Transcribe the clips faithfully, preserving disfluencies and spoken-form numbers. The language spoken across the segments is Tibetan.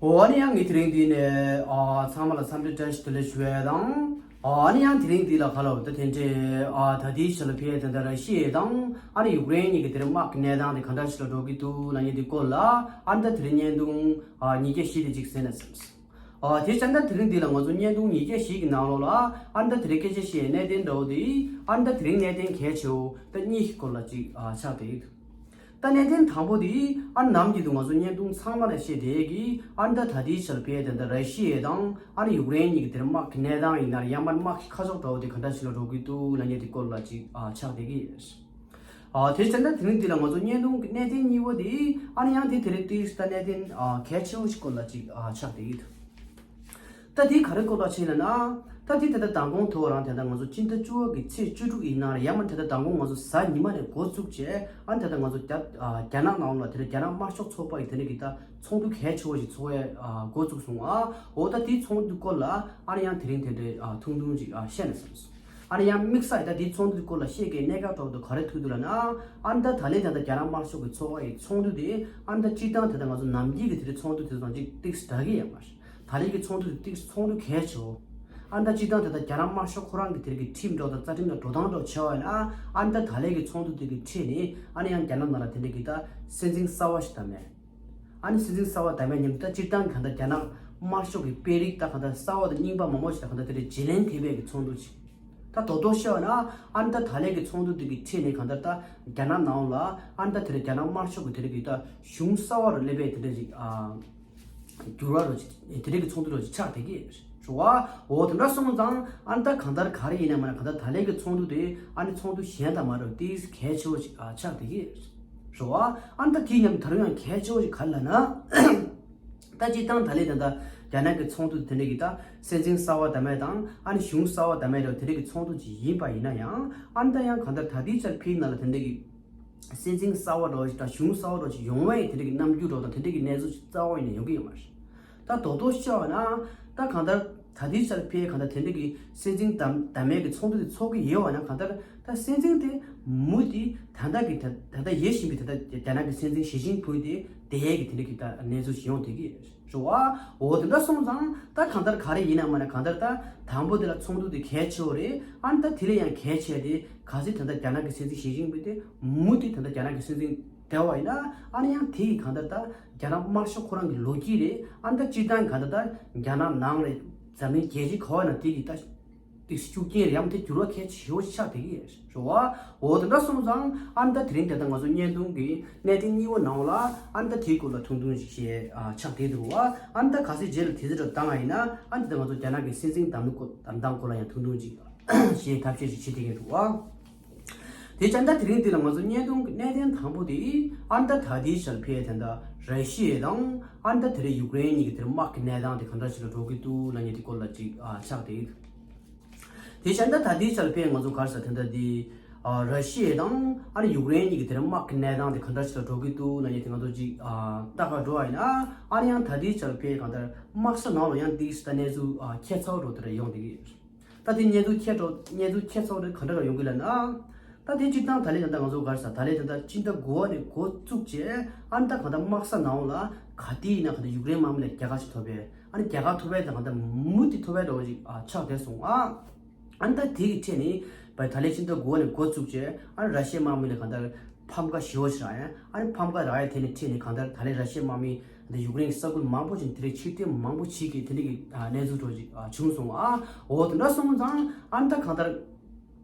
འོ་ཨ་ནི་ཡང་ངས་དེ་རིང་འདི་ནས་ཨ་ཚང་མ་ལ་འཚམས་འདྲི་བཀྲ་ཤིས་བདེ་ལེགས་ཞུ་ཡས་དང་། ཨ་ནི་ཡང་དེ་རིང་འདི་ལ་ག་ལ་འོ་ད་དེ་འདྲའི་ཨ་ད་ལྟའི་ཆ་ལ་ཕེ་དེ་འདྲ་ར་ཤི་ཡ་དང་ཨ་ནི་ཡུཀ་རེན་གཉིས་ཀྱི་དེ་རིང་དམག་གི་གནས་སྟངས་དེ་ག་འདྲ་ཞིག་ལ་འགྲོ་གི་འདུག་ལབ་མཁན་དེ་སྐོར་ལ་ཨ་ནི་ད་དེ་རིང་བརྙན་ཐུང་ཨ་ཉིས་བརྒྱ་བཞི་དེ་ཅིག་གཟིགས་ན་བསམ་སོང་། ཨ་དེ་བྱས་ན་ད་དེ་རིང་འདི་ལ་ང་ཚོ་བརྙན་ཐུང་ཉིས་བརྒྱ་བཞི་གི་ནང་ལོགས་ལ་ཨ་ནི་ད་དེ་རིང་སྐད་ཆ་བཤད་གནད་དོན་འདྲ་བོ་དེ་ཨ་ནི་ད་དེ་རིང་གནད་དོན་གལ་ཆེ་བོ་ད་གཉིས་ཀྱི་སྐོར་ལ་ཅིག་ཨ་ཆགས་བསྡད་ཡོད། ད་གནད་དོན་དང་པོ་དེ་ཨ་ནི་ནམ་རྒྱུན་དུ་ང་ཚོ་བརྙན་ཐུང་ཚང་མ་ལ་བཤད་བསྡད་ཀྱི་ཨ་ནི་ད་ད་ལྟའི་ཆར་ཕེ་དེ་འདྲ་ར་ཤི་ཡ་དང་ཨ་ནི་ཡུཀ་རེན་གཉིས་ཀྱི་དེར་དམག་གི་གནས་སྟངས་ཡིན་ན་ཡང་མ་དམག་གི་ཁ་ཕྱོགས་འདྲ་བོ་དེ་ག་འདྲ་ཞིག་ལ་འགྲོ་གི་འདུག་ལབ་མཁན་དེ་སྐོར་ལ་ཅིག་ཨ་ཆགས་བསྡད་ཀྱི་ཡོད། ཨ་དེ་བྱས་ན་དེ་རིང་འདི་ལ་ང་ཚོ་བརྙན་ཐུང་གི་གནད་དོན་གཉིས་པོ་དེ་ཨ་ནི་ཡང་དེ་དེ་རིང་ཏིས་ད་གནད་དོན་ཨ་གལ་ཆེ་བོ་ཞིག་སྐོར་ལ་ཅིག་ཨ་ཆགས་བསྡད་ཀྱི་འདུག་ད་དེ་ག་རེ་སྐོར་ལ་ཕྱིན་ལ་ན། ད་དེ་ད་ལྟ་མདང་དགོང་ཐོག་རང་དེ་ད་ང་ཚོ་སྤྱི་ཟླ་བཅུ་པ་གི་ཚེས་བཅུ་དྲུག་ཡིན་ན་ཡང་མ་དེ་ད་མདང་དགོང་ང་ཚོ་གཟའ་ཉི་མ་ནས་འགོ་བཙུགས་བྱས་ཨ་ནི་དེ་ད་ང་ཚོ་རྒྱ་ཨ་རྒྱ་ནག་ནང་ལ་དེ་ད་རྒྱ་ནག་དམར་ཤོག་ཚོགས་པ་ཡི་དེ་ནས་གི་ད་ཚོགས་འདུ་གལ་ཆེ་བོ་ཞིག་ཚོགས་ཡས་ཨ་འགོ་བཙུགས་སོང་ཨ། འོ་ད་དེའི་ཚོགས་འདུ་སྐོར་ལ་ཨ་ནི་ཡང་དེ་རིང་དེ་འདྲའི་ཨ་ཐུང་ཐུང་ཅིག་ཨ་བཤད་ན་བསམ་སོང་། ཨ་ནི་ཡང་དམིགས་བསལ་ད་དེའི་ཚོགས་འདུ་སྐོར་ལ་བཤད་མཁན་གནད་འགག་འདྲ་བོ་དེ་ག་རེ་ཐུག་འདུག་ལབ་ན། ཨ་ནི་ད་ད་ལན་ད་ད་རྒྱ་ནག་དམར་ཤོག་གི་ཚོགས་པ་ཡི་ཚོགས་འདུ་དེ་ཨ་ནི་ད་སྤྱིར་བཏང་དེ་ད་ང་ཚོ་ནམ་རྒྱུན་གི་དེ་རིང་ཚོགས་འདུ་དེ་དང་ཅིག་ཏིག་ཙམ་འདྲ་གི་ཡོད་མ་རེད། ད་ལན་གི་ཚོགས་འདུ་དེ་ཏིག་ཙམ་ཚོགས་འདུ་གལ་ཆེ་བོ། ཨ་ནི་ད་སྤྱིར་བཏང་དེ་ད་རྒྱ་ནག་དམར་ཤོག་ཁོ་རང་གི་དེ་རིང་གི་ཁྲིམས་འདྲ་བོ་དང་རྩ་ཁྲིམས་དང་འགྲོ་སྟངས་འདྲ་བོ་བྱས་པ་ཡིན་ན་ཨ་ནི་ད་ད་ལན་གི་ཚོགས་འདུ་དེ་གི་ཁྲིད་ནས་ཨ་ནི་ཡང་རྒྱ་ནག་ནང་ལ་དེ་འདྲ་གི་ད་སྲིད་འཛིན་གསར་པ་ཞིག་བདམས་ཡས། ཨ་ནི་སྲིད་འཛིན་གསར་པ་བདམས་པའི་མཉམ་དུ་ད་སྤྱིར་བཏང་གི་གང་ལྟར་རྒྱ་ནག་དམར་ཤོག་གི་དཔོན་རིགས་ད་གང་ལྟར་གསར་པ་དང་རྙིང་པ་མང་པོ་ཞིག་ད་གང་ལྟར་དེ་འདྲའི་བརྗེ་ལེན་ཐེབས་པའི་གི་ཚོགས་འདུ་ཅིག་ད་རྡོག་རྡོག་བཤད་པ་ན་ཨ་ནི་ད་ད་ལན་གི་ཚོགས་འདུ་དེ་གི་ཁྲིད་ནས་གང་ལྟར་ད་རྒྱ་ནག་ནང་ལ་ཨ་ནི་ད་དེ་འདྲ་རྒྱ་ནག་དམར་ཤོག་གི་དེ་འདྲ་གི་ད་གཞུང་གསར་པ་རུ་སླེབས་པའི་དེ་འདྲ་ཅིག་ཨ་འགྱུར་བ་རུ་ཅིག་དེ་འདྲ་གི་ཚོགས་འདུ་རུ་ཅིག་ཆགས་བསྡད་ཀྱི་རེད་བ། འོ་དེ་འདྲ་སོང་ཙང་ཨ་ནི་ད་གང་ལྟར་ག་རེ་ཡིན་ན་མ་ན་གང་ལྟར་ད་ལན་གི་ཚོགས་འདུ་དེ་ཨ་ནི་ཚོགས་འདུ་གཞན་དང་མ་འདྲ་བ་ཏིག་ཙམ་གལ་ཆེ་བོ་ཅིག་ཨ་ཆགས་བསྡད་ཀྱི་རེད། རེད་བ། ཨ་ནི་ད་དེའི་མཉམ་དུ་ད་རུང་ཡང་གལ་ཆེ་བོ་ཞིག་ག་རེ་ལབ་ན། ད་སྤྱིར་བཏང་ད་ལན་ད་ལྟ་རྒྱ་ནག་གི་ཚོགས་འདུ་དེ་འདྲ་གི་ད་སྲིད་འཛིན་གསར་པ་བདམས་པ་དང་ཨ་ནི་གཞུང་གསར་པ་བདམས་པ་རེད་བ། དེ་འདྲ་གི་ཚོགས་འདུ་ཅིག་ཡིན་པ་ཡིན་ན་ཡང་ཨ་ནི་ད་ཡང་གང་ལྟར་ད་ལྟའི་ཆར་ཕིའི་ནང་ལ་དེ་འདྲ་གི་སྲིད་འཛིན་གསར་པ་འདྲ་བོ་ཞིག་དང་གཞུང་གསར་པ་འདྲ་བོ་ཞིག་ཡོང་བའི་དེ་འདྲ་གི་རྣམ་འགྱུར་འདྲ་བོ་དང་དེ་འདྲ་གི་གནས་ཚུལ་ཞིག་རྩ་བ་ཡིན་ན་ཡོང་གི་ཡོད་མ་རེད། ད་རྡོག་རྡོག་ཤོད་ན། ད་གང་ལྟར་ད་ལྟའི་ཆར་ཕིའི་གང་ལྟར་དེ་འདྲ་གི་སྲིད་འཛིན་བདམས་བདམས་མཁན་གི་ཚོགས་འདུ་དེ་ཚོགས་ཀྱི་ཡོད་པ་ན་གང་ལྟར་ད་སྲིད་འཛིན་དེ་མུ་མཐུད་ད་ལྟ་གི་ད་ད་ལྟ་ཡོད་བཞིན་པའི་ད་ལྟ་རྒྱ་ནག་གི་སྲིད་འཛིན་ཞི་ཅིན་ཕིང་དེ་བསྡད་ཡས་ཀྱི་དེ་འདྲ་གི་ད་གནས་ཚུལ་ཞིག་ཡོང་བསྡད་ཀྱི་རེད་བ། འོ་དེ་འདྲ་སོང་ཙང་ད་གང་ལྟར་ག་རེ་ཡིན་ན་མ་ན་གང་ལྟར་ད་དང་པོ་དེ་ལ་ཚོགས་འདུ་དེ་གལ་ཆེ་བོ་རེད། ཨ་ནི་ད་དེ་ལས་ཡང་གལ་ཆེ་དེ་གལ་སྲིད་ད་ལྟ་རྒྱ་ནག་གི་སྲིད་འཛིན་ཞི་ཅིན་ཕིང་དེ་མུ་མཐུད་ད་ལྟ་རྒྱ་ནག་གི་སྲིད་འཛིན་བསྡད་པ་ཡིན་ན་ཨ་ནི་ཡང་དེ་གི་གང་ལྟར་ད་རྒྱ་ནག་དམར་ཤོག་ཁོ་རང་གི་ལོ་རྒྱུས་རེད། ཨ་ནི་ད་སྤྱིར་བཏང་གང་ལྟར་ད་རྒྱ་ནག་ནང་རེད། འཛམ་གླིང་རྒྱལ་སྤྱི་ག་བ་ན་དེ་གི་ད་དེ་ཤུགས་རྐྱེན་རེད། ཡང་དེ་འགྱུར་བ་གལ་ཆེ་བོ་ཆགས་བསྡད་ཀྱི་རེད་བ། འོ་དེ་འདྲ་སོང་ཙང་ཨ་ནི་ད་དེ་རིང་དེ་ལྟ་ང་ཚོ་བརྙན་ཐུང་གི་གནད་དོན་གཉིས་པོ་ནང་ལ་ཨ་ནི་ད་དེའི་སྐོར་ལ་ཐུང་ཐུང་ཞིག་བཤད་ཨ་ཆགས་བསྡད་འདུག་བ། ཨ་ནི་ད་གལ་སྲིད་རྗེས་ལ་དེ་ཚོ་འདྲ་བཏང་བ་ཡིན་ན་ཨ་ནི་ད་ང་ཚོ་རྒྱ་ནག་གི་སྲིད་འཛིན་བདམས་ཐོན་སྐོར་བདམས་སྟངས་སྐོར་ལ་ཡང་ཐུང་ཐུང་ཅིག་བཤད་ཐབས་ཤེས་ཤིག་བྱེད་བསྡད་ཀྱི་འདུག་བ། དེ་བྱས་ན་དེ་རིང་འདི་ལ་ང་ཚོ་བརྙན་ཐུང་གི་གནད་དོན་དང་པོ་དེ་ཨ་ནི་ད་ད་ལྟའི་ཆར་ཕེ་དེ་འདྲ་ར་ཤི་ཡ་དང་ཨ་ནི་ད་དེ་རིང་ཡུཀ་རེན་གཉིས་ཀྱི་དེར་དམག་གི་གནས་སྟངས་དེ་ག་འདྲ་ཞིག་ལ་འགྲོ་གི་འདུག་ལབ་མཁན་དེ་སྐོར་ལ་ཅིག་ཨ་ཆགས་བསྡད་ཀྱི་འདུག་དེ་བྱས་ན་ད་ལྟའི་ཆར་ཕེ་ང་ཚོ་ག་རེ་ཟེར་དེ་འདྲ་དེ་ཨ་ར་ཤི་ཡ་དང་ཨ་ནི་ཡུཀ་རེན་གཉིས་ཀྱི་དེར་དམག་གི་གནས་སྟངས་དེ་ག་འདྲ་ཞིག་ལ་འགྲོ་གི་འདུག་ལབ་མཁན་དེ་ང་ཚོ་ཅིག་ཨ་ལྟ་ག་འགྲོ་བ་ཡིན་ན་ཨ་ནི་ཡང་ད་ལྟའི་ཆར་ཕེ་གང་ལྟར་དམག་ས་ནང་ལ་ཡང་དེ་ད་གནས་ཚུལ་ཨ་ཁྱད་མཚར་འདྲ་བོ་དེ་འདྲ་ཡོང་བསྡད་ཀྱི་ཡོད། ད་དེ་གནས་ཚུལ་ཁྱད་འགྲོ་གནས་ཚུལ་ཁྱད་མཚར་དེ་ག་འདྲ་ག་ཡོང་གི་ལབ་ན། ད་དེ་སྤྱིར་བཏང་ད་ལན་ད་ལྟ་ང་ཚོ་ག་རེ་ཟེར་ད་ལན་ད་ལྟ་སྤྱི་ཟླ་དགུ་པ་ནས་འགོ་བཙུགས་བྱས་ཨ་ནི་ད་གང་ལྟར་དམག་ས་ནང་ལ་ག་དུས་ཡིན་ན་གང་ལྟར་ཡུཀ་རེན་དམག་མི་ལ་རྒྱལ་ཁ་ཞིག་ཐོབ་པས། ཨ་ནི་རྒྱལ་ཁ་ཐོབ་པས་ད་གང་ལྟར་མུ་མཐུད་ཐོབ་པའི་འདྲ་བོ་ཞིག་ཨ་ཆགས་བསྡད་སོང་ཨ། ཨ་ནི་ད་དེ་གི་ཁྲིད་ནས་བ་ད་ལན་སྤྱི་ཟླ་དགུ་པ་ནས་འགོ་བཙུགས་བྱས་ཨ་ནི་ར་ཤི་ཡའི་དམག་མི་ལ་གང་ལྟར་ཕམ་ཁ་ཞེ་པོ་ཞིག་རག་ཡ། ཨ་ནི་ཕམ་ཁ་རག་ཡ་དེ་ནས་ཁྲིད་ནས་གང་ལྟར་ད་ལན་ར་ཤི་ཡའི་དམག་མི་ད་ཡུཀ་རེན་གྱི་ས་ཁུལ་མང་པོ་ཅིག་དེ་རིང་ཕྱིར་འཐེན་མང་པོ་བྱེད་ཀྱི་དེ་འདྲ་གི་ཨ་གནས་ཚུལ་འདྲ་བོ་ཞིག་ཨ་བྱུང་སོང་ཨ། འོ་དེ་འདྲ་སོང་ཙང་ཨ་ནི་ད་གང་ལྟར་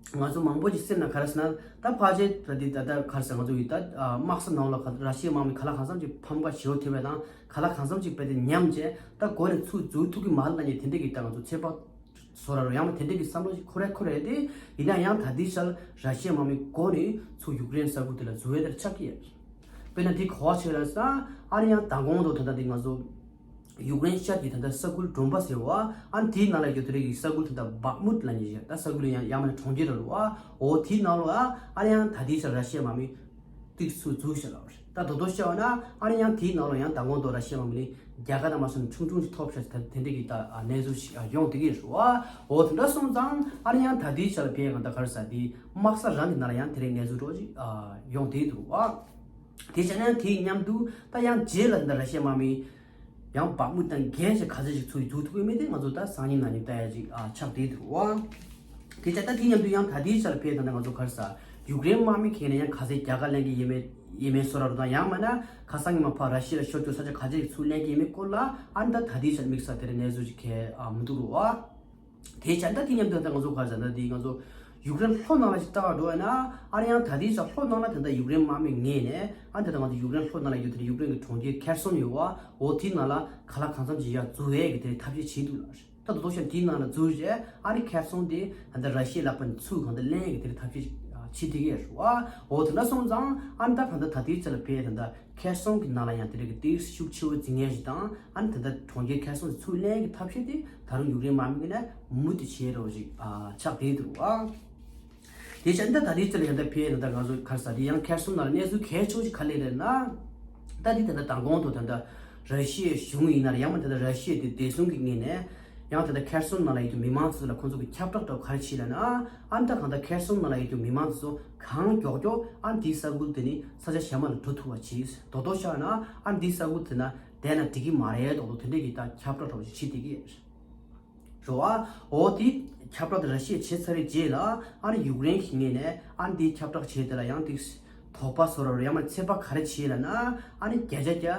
ང་ཚོ་མང་པོ་ཅིག་སེམས་ནང་ག་རེ་ཟེར་ན་ད་ཕལ་ཆེར་ད་འདི་ད་ལྟ་ག་རེ་ཟེར་ང་ཚོ་ཡི་ད་ཨ་དམག་ས་ནང་ལ་ག་ར་ཤི་ཡའི་དམག་མི་ག་ལ་གང་འཚམ་ཅིག་ཕམ་ཁ་ཞེ་པོ་ཐེབས་པ་དང་ག་ལ་གང་འཚམ་ཅིག་དཔེ་དེ་ཉམས་བྱས་ད་འགོ་ནས་ཚུར་འཛུལ་ཐུབ་ཀྱི་མ་རེད་ལབ་མཁན་དེ་འདྲ་གི་ད་ང་ཚོ་ཚོད་དཔག་བཟོ་ར་རོ་ཡང་མ་དེ་འདྲ་གི་བསམ་བློ་ཞིག་འཁོར་ར་འཁོར་ར་དེ་ཡིན་ན་ཡང་ད་ལྟའི་ཆར་ར་ཤི་ཡའི་དམག་མི་འགོ་ནས་ཚུར་ཡུཀ་རེན་ས་ཁུལ་དེ་ལ་འཛུལ་བའི་དེར་ཆགས་ཀྱི་ཡོད། དཔེར་ན་དེ་ག་བ་ཆེ་ལ་ས་ཨ་ནི་ཡང་མདང་དགོང་དུ་ད་ལྟ་འདི་ང་ཚོ་ཡུཀ་རེན་ཤར་གྱི་ད་ལྟ་ས་ཁུལ་སྒྲོམ་པ་ཟེར་བ་ཨ་ནི་དེའི་ནང་ལ་ཡོད་དེ་རེད་གི་ས་ཁུལ་ད་ལྟ་བག་མུད་ལ་ཉེ་ཞིག་ད་ས་ཁུལ་ཡང་ཡང་མ་ནི་གྲོང་ཁྱེར་ར་རུ་ཨ་འོ་དེའི་ནང་ལ་ཨ་ནི་ཡང་ད་ལྟའི་ཆར་ར་ཤི་ཡའི་དམག་མི་ཏིག་ཚུར་འཛུལ་ཤག་ལབ་རེད། ད་དོ་དོ་བཤད་པ་ན་ཨ་ནི་ཡང་དེའི་ནང་ལ་ཡང་མདང་དགོང་དུ་ར་ཤི་ཡའི་དམག་མི་ལ་རྒྱལ་ཁ་དང་མ་སོང་ཆུང་ཆུང་ཞིག་ཐོབ་ཤག་ད་དེ་འདྲ་གི་ད་གནས་ཚུལ་ཞིག་ཡོང་བསྡད་ཀྱི་རེད་བ། འོ་དེ་འདྲ་སོང་ཙང་ཨ་ནི་ཡང་ད་དེའི་ཆར་ཕེ་གང་ད་ག་རེ་ཟ་དེ་དམག་ས་རང་གི་ནང་ལ་ཡང་དེ་རིང་གནས་ཚུལ་འདྲ་བོ་ཞིག་ཡོང་བསྡད་འདུག་བ། དེ་བྱས་ན་དེའི་མཉམ་དུ་ད་ཡང་རྗེས་ལ་འདི་ར་ཤི་ཡའི་དམག་མི་ ཡང་བག་མུ་དང་འགལ་ཞིག་ག་ཚད་ཞིག་ཚུར་འཛུགས་ཐུབ་ཀྱི་མེད་དེ་ང་ཚོ་ད་སང་ཉིན་གནངས་ཉིན་ལྟ་ཡ་ཅིག་ཨ་ཆགས་བསྡད་འདུག་བ། དེ་བྱས་ད་དེ་མཉམ་དུ་ཡང་ད་ལྟའི་ཆར་ཕེབས་ད་ལྟ་ང་ཚོ་ག་རེ་ཟ། ཡུཀ་རེན་དམག་མི་ཁེ་ནས་ཡང་ག་ཚད་རྒྱལ་ཁ་ལེན་གྱི་ཡིན་མེད་ཡིན་མེད་སོ་ར་རུ་དང་ཡང་མིན་ན་ཁ་སང་ཉི་མ་ཕར་ར་ཤི་ཡ་ལ་ཤོར་རྒྱུ་ས་ཆ་ག་ཚད་ཞིག་ཚུར་ལེན་གྱི་ཡིན་མེད་སྐོར་ལ་ཨ་ནི་ད་ད་ལྟའི་ཆར་དམིགས་བསལ་དེ་རིང་གནས་ཚུལ་ཅིག་གལ་ཨ་མི་འདུག་རུ་བ། དེ་བྱས་ད་དེ་མཉམ་དུ་ད་ང་ཚོ་ག་རེ་ཟ་ད་དེ་ང་ཚོ་ཡུཀ་རེན་ལྷོ་ནང་ལ་ཞིག་ལྟ་བ་འགྲོ་བ་ན་ཨ་ནི་ཡང་ད་དེ་ས་ལྷོ་ནང་ལ་ད་ལྟ་ཡུཀ་རེན་དམག་མི་ངོས་ནས་ཨ་ནི་ད་ལྟ་ང་ཚོ་ཡུཀ་རེན་ལྷོ་ནང་ལ་ཡོད་དེ་ཡུཀ་རེན་གྱི་གྲོང་ཁྱེར་ཁེར་སོན་ཡོད་བ་འོ་དེ་ནང་ལ་ག་ལ་གང་འཚམ་ཞིག་ཡར་འཛུལ་བའི་གི་དེ་ཐབས་ཤེས་བྱེད་འདུག་ལ། ད་དོ་དོ་ཤ་འདིའི་ནང་ལ་འཛུལ་རྗེས་ཨ་ནི་ཁེར་སོང་དེ་ད་ལྟ་ར་ཤི་ཡའི་ལག་པ་ནས་ཚུར་གང་ལྟར་ལེན་ཡག་གི་དེར་ཐབས་ཤེས་བྱེད་བསྡད་ཀྱི་ཡོད་རེད་བ། འོ་དེ་འདྲ་སོང་ཙང་ཨ་ནི་ད་གང་ལྟར་ད་ལྟའི་ཆ་ལ་བལ་ད་ལྟ་ཁེར་སོང་གི་ནང་ལ་ཡང་དེ་འདྲ་གི་ཏིག་ཤུགས་ཆེ་བོ་འཛིང་ཡས་ཞིག་དང་ཨ་ནི་ད་ལྟ་གྲོང་ཁྱེར་ཁེར་སོང་དེ་ཚུར་ལེན་ཡག་གི་ཐབས་ཤེས་དེ་ད་རུང་ཡུཀ་རེན་དམག་མི་གི་ནས་མུ་མཐུད་བྱེད་རོགས་ཞིག་ཨ་ཆགས་བསྡད་འདུག་བ། དེ་བྱས་ད་ད་རེས་ཚེ་ལ་ཡང་ད་ཕེ་ད་ད་ང་ཚོ་ག་རེ་ཟ་དེ་ཡང་ཁེར་སོང་ནང་ལ་གནས་ཚུལ་གལ་ཆེ་ཤོས་ག་རེ་རེད་ན། ད་དེ་ད་ད་མདང་དགོང་དུ་ད་ད་ར་ཤི་ཡའི་གཞུང་ཡིན་ན་ཡང་མ་ད་ད་ར་ཤི་ཡའི་དེ་བདེ་སྲུང་གི་ངོས་ནས་ཡང་ད་ད་ཁེར་སོང་ནང་ལ་ཡོད་རྒྱུ་མི་མང་ཚོ་ལ་ཁོང་ཚོ་གི་ཁྱབ་བསྒྲགས་འདྲ་བོ་ག་རེ་བྱས་ལ་ན་ཨ་ད་གང་ད་ཁེར་སོང་ནང་ལ་ཡོད་རྒྱུ་མི་མང་ཚོ་གང་མགྱོགས་མགྱོགས་ཨ་འདིའི་ས་ཁུལ་དེ་ནི་ས་ཆ་གཞན་མ་ལ་འགྲོ་ཐུབ་པ་བྱས་དོ་དོ་ཤ་ན་ཨ་འདིའི་ས་ཁུལ་དེ་ན་བསྡད་ན་འགྲིག་གི་མ་རེད་དོ་དོ་དེ་འདྲས་ཀྱི་ད་ཁྱབ་བསྒྲགས་འདྲ་བོ་ཞིག་བྱེད་བསྡད་ཀྱི་ཡོད། རེད་བ། འོ་དེ་ཁྱབ་བསྒྲགས་དེ་ར་ཤི་ཡས་བྱས་ཚར་རེད་རྗེས་ལ་ཨ་ནི་ཡུཀ་རེན་གྱི་ངོས་ནས་ཨ་ནི་དེའི་ཁྱབ་བསྒྲགས་བྱས་དེ་ལ་ཡང་དེ་དོགས་པ་བཟོ་ར་རེད་ཡང་མ་ཚོད་དཔག་ག་རེ་བྱས་ལ་ན་ཨ་ནི་བརྒྱ་ཆ་བརྒྱ་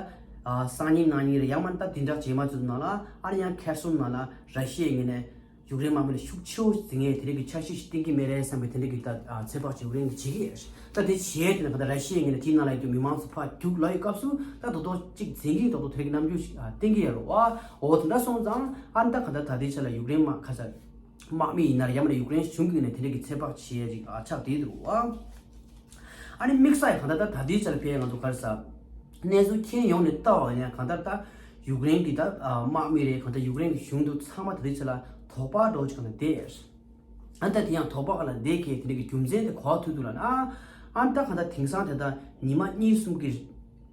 སང་ཉིན་གནངས་ཉིན་རེད་ཡང་མ་ད་དེ་འདྲ་རྗེས་མ་ཚོའི་ནང་ལ་ཨ་ནི་ཡང་ཁེར་སོང་ནང་ལ་ར་ཤི་ཡའི་ངོས་ནས་ཡུཀ་རེན་དམག་མི་ལ་ཤུགས་ཆེ་བོ་འཛིང་ངེས་དེ་འདྲ་གི་འཆར་གཞི་ཞིག་བཏིང་གི་མེད་རེད་བསམ་པའི་དེ་འདྲ་གི་ད་ཚོད་དཔག་ཅིག་ཡུཀ་རེན་གྱིས་བྱེད་ཀྱི་ཡོད། ད་དེ་བྱས་དེ་ནས་ག་ད་ར་ཤི་ཡའི་ངོས་ནས་དེའི་ནང་ལ་ཡོད་རྒྱུ་མི་མང་ཚོ་ཕར་རྒྱུགས་ལ་ཡི་སྐབས་སུ་ད་དོ་དོ་གཅིག་འཛིང་གི་དོ་དོ་དེ་རིགས་རྣམ་འགྱུར་ཞིག་བསྟན་གི་ཡོད་རེད་བ། འོ་དེ་འདྲ་སོང་ཙང་ཨ་ནི་ད་ག་ད་ད་ལྟའི་ཆ་ལ་ཡུཀ་རེན་དམག་ཁ་ས་དམག་མི་ཡིན་ན་ཡང་མིན་ན་ཡུཀ་རེན་གཞུང་གི་ངོས་ནས་དེ་འདྲ་གི་ཚོད་དཔག་བྱེད་ཡ་ཅིག་ཆགས་བསྡད་འདུག་བ། ཨ་ནི་དམིགས་བསལ་ག་ད་ད་ད་ལྟའི་ཆ་ལ་ཕེ་ང་ཚོ་ག་རེ་ཟ་གནས་ཚུལ་མཁྱེན་ཡོང་ནས་ལྟ་བ་ཡིན་ན་ག་ད་ད་ཡུཀ་རེན་གི་ད་དམག་མི་རེད་ག་ད་ཡུཀ་རེན་གི་གཞུང་དུ་ཚང་མ་ད་ལྟའི་ཆ་ལ་དོགས་པ་འདྲ་བོ་ཅིག་ག་ད་བསྡད། ཨ་ནི་ད་དེ་ཡང་དོགས་པ་ག་ལ་བསྡད་མཁན་དེ་འདྲ་གི་རྒྱུ་མཚན་དེ་གོ་ཐུབ་འདུག་ལ་ན། ཨ་ནི་ད་ག་ད་དེང་སང་དེ་ད་ཉི་མ་གཉིས་གསུམ་གི་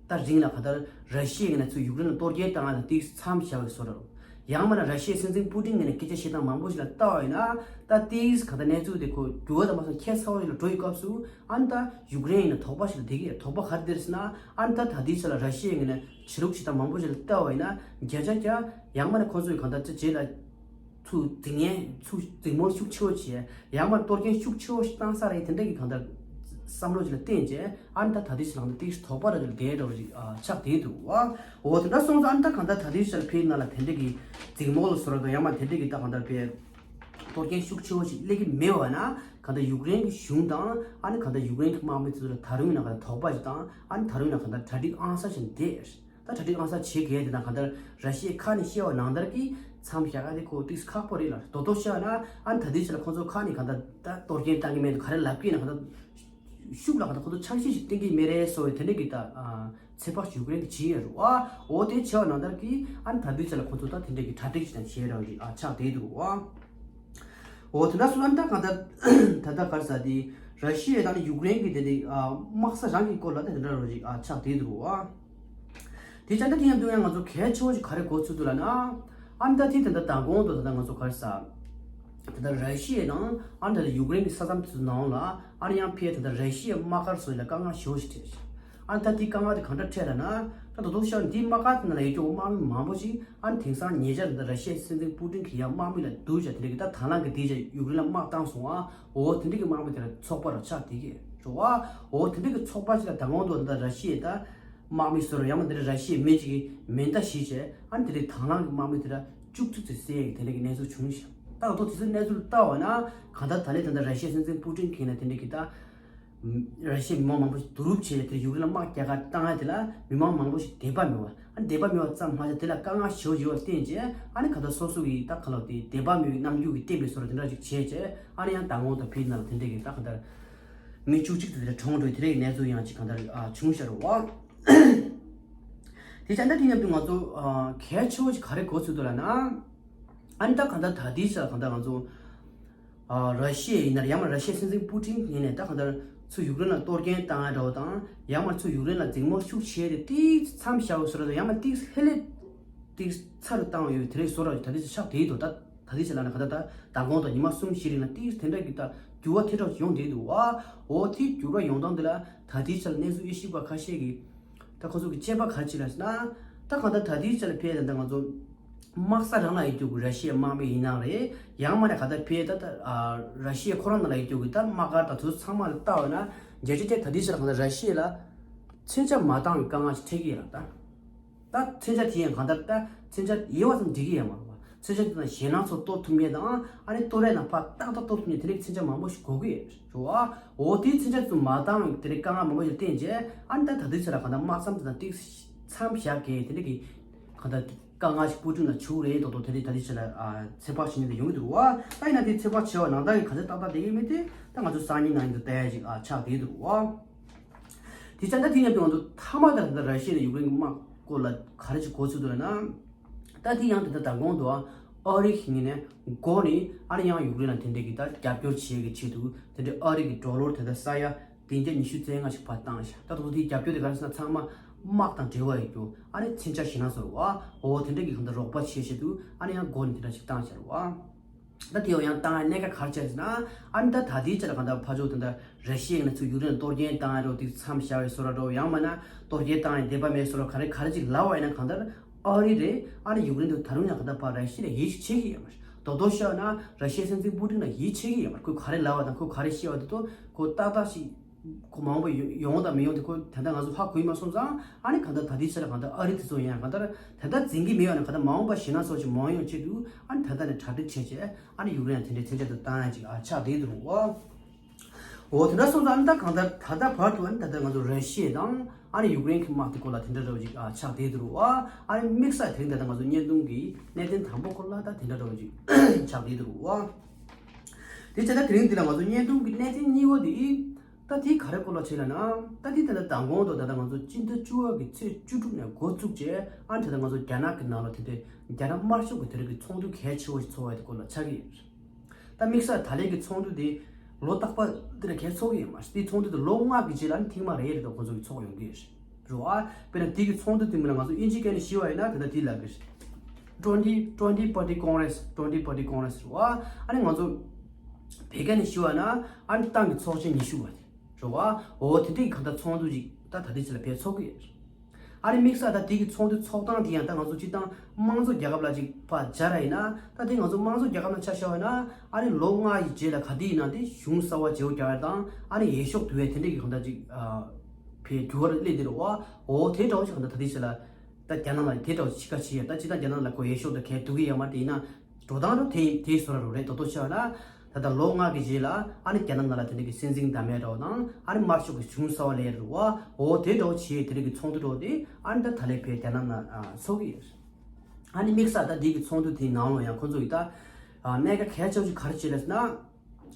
ད་རིང་ལ་ག་ད་ར་ཤི་ཡའི་ངོས་ནས་ཚུར་ཡུཀ་རེན་ལ་གཏོར་སྐྱོན་བཏང་ཡ་ད་ཏིག་མཚམས་བཞག་པའི་བཟོ་འདྲ། ཡང་མིན་ན་ར་ཤི་ཡའི་སྲིད་འཛིན་པུ་ཏིན་ངོས་ནས་སྐད་ཆ་བཤད་སྟངས་མང་པོ་ཞིག་ལ་ལྟ་བ་ཡིན་ན་ད་ཏིག་ག་ད་གནས་ཚུལ་དེ་ཁོ་འགྱུར་བ་དང་མ་སོང་ཁྱད་མཚར་བ་ཞིག་ལ་འགྲོ་ཡི་སྐབས་སུ་ཨ་ནི་ད་ཡུཀ་རེན་ཡིན་ན་དོགས་པ་ཞིག་ལ་བསྡད་ཀྱི་ཡོད། དོགས་པ་ག་རེ་བསྡད་ཟེར་ན་ཨ་ནི་ད་ད་ལྟའི་ཆ་ལ་ར་ཤི་ཡའི་ངོས་ནས་བྱེད་ལུགས་བྱེད་སྟངས་མང་པོ་ཞིག་ལ་ལྟ་བ་ཡིན་ན་བརྒྱ་ཆ་བརྒྱ་ཡང་མིན་ན་ཁོ་ཚོས་གང་ལྟར་ཅི་བྱེད་ལ། ཚུར་འཛིང་ངན་ཚུར་འཛིང་མོ་ཤུགས་ཆེ་བོ་བྱས་ཡང་མ་གཏོར་སྐྱོན་ཤུགས་ཆེ་བོ་ཞིག་བཏང་ས་རེད་དེ་འདྲ་གི་གང་ལྟར་བསམ་བློ་ཞིག་ལ་བརྟེན་བྱས་ཨ་ནི་ད་ད་ལྟའི་ཆ་ལ་ཏིག་དོགས་པ་ར་ཅིག་བསྡད་འགྲོ་བ་ཞིག་ཆགས་བསྡད་འདུག་བ། འོ་དེ་འདྲ་སོང་ཙང་ཨ་ནི་ད་གང་ལྟར་ད་ལྟའི་ཆ་ལ་ཕེ་ནང་ལ་དེ་འདྲ་གི་འཛིང་མོ་ལ་བཟོ་ར་དང་ཡང་མ་དེ་འདྲ་གི་ད་གང་ལྟར་ཕེ་གཏོར་སྐྱོན་ཤུགས་ཆེ་བོ་ཞིག་སླེབས་ཀྱི་མེད་པ་ན་གང་ལྟར་ཡུཀ་རེན་གྱི་གཞུང་དང་ཨ་ནི་གང་ལྟར་ཡུཀ་རེན་གྱི་དམག་མི་ཚོ་ལ་ད་རུང་ཡིན་ན་གང་ལྟར་དོགས་པ་ཞིག་དང་ཨ་ནི་ད་རུང་ཡིན་ན་གང་ལྟར་གྲ་སྒྲིག་ཨང་གསར་ཞིག་བསྡད། ད་གྲ་སྒྲིག་ཨང་གསར་བྱེད་དགོས་དེ་དང་གང་ལྟར་ར་ཤི་ཡའི་ཁ་ནས་བཤད་པ་ནང་ལྟར་གྱི་མཚམས་བཞག་ཡ་དེ་ཁོ་ཏིག་ཁག་པོ་རེད་ལ་དོ་དོ་བཤད་ན་ཨ་ནི་ད་ལྟའི་ཆ་ལ་ཁོ་ཚོ་ཁ་ནས་གང་ལྟར་ད་གཏོར་སྐྱོན་བཏང་གི་མེད་འདུག་ག་རེ་ལབ་ཀྱི་ཡིན་ན་གང་ལྟར་ཤུགས་ལ་གང་ལྟར་ཁོ་ཚོ་འཆར་གཞི་ཞིག་བཏིང་གི་མེད་རེད་སོ་བའི་དེ་འདྲ་གི་ད་ཚེ་དཔག་ཞུ་གི་རེད་གི་བྱེད་ཡ་རུ་ཨ་འོ་དེ་བྱས་པ་ནང་ལྟར་གྱི་ཨ་ནི་ད་ལྟའི་ཆ་ལ་ཁོ་ཚོ་ད་དེ་འདྲ་གི་གྲ་སྒྲིག་ཞིག་དང་བྱེད་ར་རེད་ཨ་ཆགས་བསྡད་འདུག་ཨ། འོ་དེ་འདྲ་སོང་ཙང་ད་གང་ལྟར་ད་ལྟ་ག་རེ་ཟ་དེ་ར་ཤི་ཡ་དང་ཡུཀ་རེན་གྱི་དེ་དེ་དམག་ས་རང་གི་སྐོར་ལ་ད་དེ་འདྲ་རོ་ཞིག་ཆགས་བསྡད་འདུག་བ། དེ་ཙང་ད་དེ་ཡང་དུ་ཡང་ང་ཚོ་གལ་ཆེ་བོ་ཞིག་ག་རེ་གོ་ཚུལ་འདུག་ལབ་ན། ཨ་ནི་ད་དེ་ད་ལྟ་མདང་དགོང་དུ་ད་ལྟ་ང་ཚོ་ག་རེ་ཟ། ད་ལྟ་ར་ཤི་ཡ་དང་ཨ་ནི་ད་ལྟ་ཡུཀ་རེན་གྱི་ས་མཚམས་དེ་ཚོ་ནང་ལ་ཨ་ནི་ཡང་ཕར་ད་ལྟ་ར་ཤི་ཡའི་དམག་སྒར་སོགས་ལ་དཀའ་ངལ་ཞེ་པོ་ཞིག་འཕྲད། ཨ་ནི་ད་དེའི་དཀའ་ངལ་དེ་གང་འདྲ་འཕྲད་ལབ་ན། ད་དོ་དོ་ཤར་འདིའི་དམག་སྒར་དེ་ནང་ལ་ཡོད་རྒྱུ་དམག་མི་མང་པོ་ཞིག་ཨ་ནི་དེང་སང་ཉེ་ཆར་ད་ར་ཤི་ཡའི་སྲིད་འཛིན་པུ་ཏིན་གྱིས་ཡང་དམག་མི་ལ་བསྡུ་བྱས་དེ་འདྲ་གི་ད་དང་བླངས་ཀྱི་དེ་བྱས་ཡུཀ་རེན་ལ་དམག་བཏང་སོང་ཨ། འོ་དེ་འདྲ་གི་དམག་མི་དེ་ལ་ཚོགས་པ་རུ་ཆགས་བསྡད་ཀྱི་རེད་བ། འོ་དེ་འདྲ་གི་ཚོགས་པ་ཞིག་ལ་མདང་དགོང་དུ་ད་ར་ཤི་ཡའི་ད་དམག་མི་ཟེར་རོ་ཡང་མ་དེ་འདྲ་ར་ཤི་ཡའི་མི་ཅིག་གིས་མེ་མདའ་བཞེས་བྱས་ཨ་ནི་དེ་འདྲའི་དང་བླངས་ཀྱི་དམག་མི་དེ་ལ་བཅུ་གཅིག་ཙམ་བསད་ཀྱི་དེ་འདྲ་གི་གནས་ཚུལ་བྱུང་ཤག་ད་ལྟ་དེ་ཚོའི་གནས་ཚུལ་ལྟ་བ་ན་གང་ལྟར་ད་ལན་ད་ལྟ་ར་ཤི་ཡའི་སྲིད་འཛིན་པུ་ཏིན་གྱིས་ན་དེ་འདྲ་གི་ད། ར་ཤི་ཡའི་མི་མང་མང་པོ་ཞིག་བསྡུ་རུབ་བྱས་ནས་དེ་ཡུཀ་རེན་ལ་དམག་རྒྱག་གར་བཏང་ཡ་དེ་ལ་མི་མང་མང་པོ་ཞིག་དད་པ་མེད་པ། ཨ་ནི་དད་པ་མེད་པ་ཙམ་མ་ཟད་དེ་ལ་དཀའ་ངལ་ཞེ་པོ་ཡོད་པ་བརྟེན་བྱས་ཨ་ནི་ག་ད་སོ་སོ་གི་ད་ག་ལོ་དེ་དད་པ་མེད་པའི་རྣམ་འགྱུར་གྱི་བསྟན་པའི་བཟོ་འདྲ་དེ་འདྲ་ཞིག་བྱས་བྱས་ཨ་ནི་ཡང་མདང་དགོང་དང་ཕྱི་ནང་ལ་དེ་འདྲ་གི་ད་ག་ད་མི་བཅུ་གཅིག་དེ་འདྲ་གྲོངས་འགྲོ་དེ་འདྲ་གི་གནས་ཚུལ་ཡང་ཅིག་ག་ད་བྱུང་ཤར་བ། དེ་བྱས་ད་དེ་མཉམ་དུ་ང་ཚོ་གལ་ཆེ་བོ་ཞིག་ག་རེ་གོ་ཚུལ་འདུག་ལབ་ན། ཨ་ནི་ད་ག་ད་ད་དེའི་ཆ་ག་ད་ང་ཚོ། ཨ་ར་ཤི་ཡ་ཡིན་ན་ཡང་མ་ར་ཤི་ཡའི་སྲིད་འཛིན་པུ་ཏིན་ངོས་ནས་ད་གང་ལྟར་ཚུར་ཡུཀ་རེན་ལ་གཏོར་སྐྱོན་བཏང་ཡ་འདྲ་བོ་དང་ཡང་མ་ཚུར་ཡུཀ་རེན་ལ་འཛིང་མོ་ཤུགས་ཆེ་རེ་ཏིག་མཚམས་བཞག་པ་བཟོ་འདྲ་དང་ཡང་མ་ཏིག་ཧེ་ལས་ཏིག་ཚ་རུ་བཏང་ཡོད་དེ་རེད་བཟོ་འདྲ་ད་ལྟའི་ཆ་ཆགས་བསྡད་ཡོད་དོ། ད་ད་ལྟའི་ཆ་ལ་ན་ག་ད་ད་མདང་དགོང་དང་ཉི་མ་གསུམ་བཞི་རིང་ལ་ཏིག་དེ་འདྲ་གི་ད་འགྱུར་བ་དེ་འདྲ་ཡོང་བསྡད་འདུག་བ། འོ་དེ་འགྱུར་བ་ཡོང་སྟངས་དེ་ལ་ད་ལྟའི་ཆ་ལ་གནས་ཚུལ་དབྱེ་ཞིབ་པ་ཁ་ཤས་ཀྱིས། ད་ཁོ་ཚོ་གི་དཔྱད་པ་ག་རེ་བྱེད་ལབ་ཟེར་ན། ད་གང་ལྟར་ད་ལྟའི་ཆ་ལ་ཕེ་ད་ལྟ་ང་ཚོ་དམག་ས་རང་ལ་ཡོད་རྒྱུ་གི་ར་ཤི་ཡའི་དམག་མི་ཡིན་ནའང་རེད། ཡང་མ་ནས་གང་ལྟར་ཕེ་ད་ད་ཨ་ར་ཤི་ཡ་ཁོ་རང་ནང་ལ་ཡོད་རྒྱུ་གི་ད་དམག་སྒར་དང་དུ་ཚང་མ་ལ་བལྟ་བ་ན་བརྒྱ་ཆ་བརྒྱ་ད་ལྟའི་ཆ་ལ་གང་ལྟར་ར་ཤི་ཡ་ལ་མཚོན་ཆ་མ་བཏང་བའི་དཀའ་ངལ་ཞིག་འཕྲད་ཀྱི་ཡོད་ལ། ད་ད་མཚོན་ཆ་དེ་ཡང་གང་ལྟར་ད་མཚོན་ཆ་ཡོད་པ་ཙམ་འགྲིག་གི་ཡོད་མ་རེད་པ། མཚོན་ཆ་དེ་དང་ཞེད་སྣང་ཚོ་གཏོར་ཐུབ་མཁན་དང་ཨ་ནི་གཏོར་ཡས་ནང་ཕར་ཏག་ཏག་གཏོར་ཐུབ་མཁན་དེ་འདྲའི་མཚོན་ཆ་མང་པོ་ཞིག་དགོས་ཀྱི་ཡོད་རེད་བ། འོ་དེའི་མཚོན་ཆ་ཚོ་མ་བཏང་བའི་དེ་འདྲའི་དཀའ་ངལ་མང་པོ་ཞིག་བརྟེན་རྗེས་ཨ་ནི་ད་ད་ལྟའི་ཆ་ལ་གང་ལྟར་དམག་མཚམས་དེ་དང་ཏིག་མཚམས་བཞག་གི་དེ་འདྲ་གི་གང་ལྟར་དཀའ་ངལ་ཞིག་སྤུ་གྲུ་ན་བྱུང་རེད་མདོག་མདོག་དེ་འདྲའི་ད་ལྟའི་ཆ་ལ་ཨ་ཚོད་དཔག་བྱེད་མཁན་དེ་ཡོང་གི་འདུག་བ། ད་ཡིན་ན་དེ་ཚོད་དཔག་བྱས་པ་ནང་ལྟར་གི་ག་ཚོད་ཏག་ཏག་བསྡད་ཀྱི་མེད་དེ་ད་ང་ཚོ་སང་ཉིན་ནང་ཡིན་དུ་བལྟ་ཡ་ཞིག་ཨ་ཆགས་བསྡད་འདུག་བ། དེ་ཙང་ད་དེ་མཉམ་དུ་ང་ཚོ་མཐའ་མ་ད་ད་ར་ཤི་ཡ་དང་ཡུཀ་རེན་གྱི་དམག་སྐོར་ལ་ག་རེ་ཅིག་གོ་ཚུལ་འདུག་ལབ་ན། ད་དེ་ཡང་དེ་ད་མདང་དགོང་དུ་ཨ་རི་གི་ངོས་ནས་མགོ་ནས་ཨ་ནི་ཡང་ཡུཀ་རེན་ལ་དེ་འདྲས་ཀྱི་ད་རྒྱབ་སྐྱོར་བྱེད་ཀྱི་ཆེད་དུ་དེ་འདྲས་ཨ་རི་གི་ཌོ་ལར་དེ་ད་ས་ཡ་བདུན་བརྒྱ་ཉི་ཤུ་རྩ་ལྔ་ཞིག་ཕར་བཏང་ཤག་ད་དུང་དེའི་རྒྱབ་སྐྱོར་དེ་ག་རེ་ཟེར་ན་ཚང་མ་དམག་དང་འབྲེལ་བ་ཡོད་རྒྱུ་ཨ་ནི་མཚོན་ཆ་ཞེད་སྣང་ཚོར་བ་འོ་དེ་འདྲས་ཀྱི་གང་ལྟར་རོགས་པ་བྱེད་ཆེད་དུ་ཨ་ནི་ཡང་མགོ་ནས་དེ་འདྲ་ཞིག་བཏང་ཤག་རེད་བ། ད་དེ་ཡང་བཏང་ཡ་གནད་འགག་ག་རེ་ཆགས་ཟེར་ན། ཨ་ནི་ད་ད་ལྟའི་ཆ་ལ་གང་ལྟར་ཕར་ཕྱོགས་དེ་འདྲ་ར་ཤི་ཡ་ཡིན་ན་ཚུར་ཡུཀ་རེན་གཏོར་སྐྱོན་བཏང་ཡ་འགྲོ་དེ་མཚམས་བཞག་ཡ་བཟོ་འདྲ་འགྲོ་ཡང་མིན་ན་གཏོར་སྐྱོན་བཏང་ཡ་འདོད་པ་མེད་བཟོ་འདྲ་ག་རེ་ག་རེ་ཅིག་ལབ་པ་ཡིན་ན་གང་ལྟར་ཨ་རི་རེད་ཨ་ནི་ཡུཀ་རེན་དུ་ད་རུང་ཡང་གང་ལྟར་ཕར་ར་ཤི་ཡ་ལ་ཡིད་ཆེས་ཀྱི་ཡོད་མ་རེད། རྡོག་རྡོག་བཤད་ན་ར་ཤི་ཡའི་སྲིད་འཛིན་པུ་ཏིན་ལ་ཡིད་ཆེས་ཀྱི་ཡོད་མ་རེད། ཁོས་ག་རེ་ལབ་པ་དང་ཁོས་ག་རེ་བཤད་པ་དེ་ཚོ་ཁོ་ཏག་ཏག་ཞིག་ཁོ་མང་པོ་ཡོང་ཡོང་དང་མི་ཡོང་དེ་ཁོ་ད་ལྟ་ང་ཚོ་ཧ་གོ་ཡི་མ་སོང་ཙང་ཨ་ནི་གང་ལྟར་ད་ལྟའི་ཆ་ལ་གང་ལྟར་ཨ་རི་དེ་ཚོ་ཡང་གང་ལྟར་ད་ལྟ་འཛིན་གྱི་མེད་པ་ནས་གང་ལྟར་མ་འོངས་པ་ཞེད་སྣང་ཚོ་ཞིག་མ་ཡོང་ཆེད་དུ་ཨ་ནི་ད་ལྟ་ནས་གྲ་སྒྲིག་བྱས་བྱས་ཨ་ནི་ཡུཀ་རེན་ཡང་དེ་འདྲའི་མཚོན་ཆ་དེ་བཏང་ཡ་ཅིག་ཨ་ཆགས་བསྡད་འདུག་འོ་དེ་འདྲ་སོང་ཙང་ཨ་ནི་ད་གང་ལྟར་ད་ལྟ་བར་དུ་ཨ་ནི་ད་ལྟ་ང་ཚོ་ར་ཤི་ཡ་དང་ཨ་ནི་ཡུཀ་རེན་གྱི་དམག་དེ་སྐོར་ལ་དེ་འདྲ་འདྲ་བོ་ཅིག་ཨ་ཆགས་བསྡད་འདུག་འོ་ཨ་ནི་དམིགས་བསལ་དེ་རིང་ད་ལྟ་ང་ཚོ་བརྙན་ཐུང་གི་གནད་དོན་དང་པོ་སྐོར་ལ་ད་དེ་འདྲ་འདྲ་བོ་ཅིག་ཆགས་བསྡད་འདུག་འོ། དེ་བྱས་ན་དེ་རིང་འདི་ལ་ང་ཚོ་བརྙན་ཐུང་གི་གནད་དོན་གཉིས་པ་དེ། ད་དེ་ག་རེ་སྐོར་ལ་བྱས་ལབ་ན། ད་དེ་ད་ལྟ་མདང་དགོང་དང་ད་ལྟ་ང་ཚོ་སྤྱི་ཟླ་བཅུ་པ་གི་ཚེས་བཅུ་དྲུག་ནས་འགོ་བཙུགས་བྱས་ཨ་ནི་ད་ལྟ་ང་ཚོ་རྒྱ་ནག་གི་ནང་ལ་དེ་དེ་རྒྱ་ནག་དམར་ཤོག་གི་དེ་རིང་གི་ཚོགས་འདུ་གལ་ཆེ་བོ་ཞིག་ཚོགས་པ་དེ་སྐོར་ལ་ཆགས་ཀྱི་ཡོད། ད་དམིགས་བསལ་ད་ལན་གྱི་ཚོགས་འདུ་དེ་ལོ་རྟག་པར་འདི་ལ་གལ་ཚོགས་ཀྱི་ཡོད་མ་རེད། དེའི་ཚོགས་འདུ་དེ་ལོ་ལྔ་གི་རྗེས་ལ་ཨ་ནི་ཐེངས་མ་རེ་རེ་དང་ཁོང་ཚོ་གི་ཚོགས་ཡོང་གི་ཡོད་རེད། རེད་བ། དཔེར་ན་དེ་གི་ཚོགས་འདུ་དེ་མིན་ན་ང་ཚོ་དབྱིན་ཇིའི་སྐད་ནས་ཞུས་པ་ཡིན་ན་དེ་འདྲ་དེ་ལབ་གི་རེད། Twenty Twenty Party Congress, Twenty Party Congress རེད་བ། ཨ་ནི་ང་ཚོ་བོད་སྐད་ནས་ཞུས་པ་ན་ཨ་ནི་ཏང་གི་ཚོགས་ཆེན་ཉི་ཤུ་པ་དེ་རེད་བ། འོ་དེ་འདྲ་གི་གང་ལྟར་ཚོགས་འདུ་ཅིག་ད་ད་ལྟའི་ཆ་ལ་བོད་ཚོགས་ཀྱི་ཡོད་རེད། ཨ་ནི་དམིགས་བསལ་ད་དེ་གི་ཚོགས་འདུ་ཚོགས་སྟངས་དེ་ཡང་ད་ང་ཚོ་སྤྱིར་བཏང་དམངས་གཙོ་རྒྱལ་ཁབ་ལ་ཅིག་ཕར་སྦྱར་ཡིན་ན་ད་དེ་ང་ཚོ་དམངས་གཙོ་རྒྱལ་ཁབ་ནང་ཆ་བཞག་པ་ན་ཨ་ནི་ལོ་ལྔ་ཡི་རྗེས་ལ་ག་དུས་ཡིན་ན་དེ་གཞུང་གསར་པ་བརྗེ་པོ་རྒྱག་ཡ་དང་ཨ་ནི་འོས་ཤོག་བསྡུ་བའི་དེ་འདྲ་གི་གང་ལྟར་ཅིག་ཨ། བའི་འགྱུར་བ་སླེབས་དེ་རེད་བ། འོ་དེ་འདྲ་བ་ཞིག་གང་ལྟར་ད་ལྟའི་ཆ་ལ། ད་རྒྱ་ནག་ལ་དེ་འདྲ་བ་ཞིག་ཁ་ཕྱེ་ཡ་ད་ཅི་ད་རྒྱ་ནག་ལ་ཁོ་འོས་ཤོག་ད་གས་འདུག་གི་ཡ་མ་དེ་ཡིན་ན། འགྲོ་སྟངས་རུ་དེ་དེའི་བཟོ་འདྲ་རུ་རེད་ད་དོ་ཆ་ལ། ད་ལྟ་ལོ་ལྔ་གི་རྗེས་ལ་ཨ་ནི་རྒྱ་ནག་ནང་ལ་དེ་འདྲ་གི་སྲིད་འཛིན་བདམས་ཡ་འདྲ་བ་དང་ཨ་ནི་དམར་ཤོག་གི་གཞུང་གསར་པ་སླེབས་རེད་བ། འོ་དེ་འདྲ་བ་བྱེད་དེ་འདྲ་གི་ཚོགས་འདུ་འདྲ་བ་དེ་ཨ་ནི་ད་ད་ལན་བའི་རྒྱ་ནག་ནང་ཚོགས་ཀྱི་ཡོད། ཨ་ནི་དམིགས་བསལ་ད་འདི་གི་ཚོགས་འདུ་དེའི་ནང་ལ་ཡང་ཁོ་ཚོ་ཡི་ད་གནད་འགག་གལ་ཆེ་བ་ཞིག་ག་རེ་བྱེད་ལ་ཟེར་ན།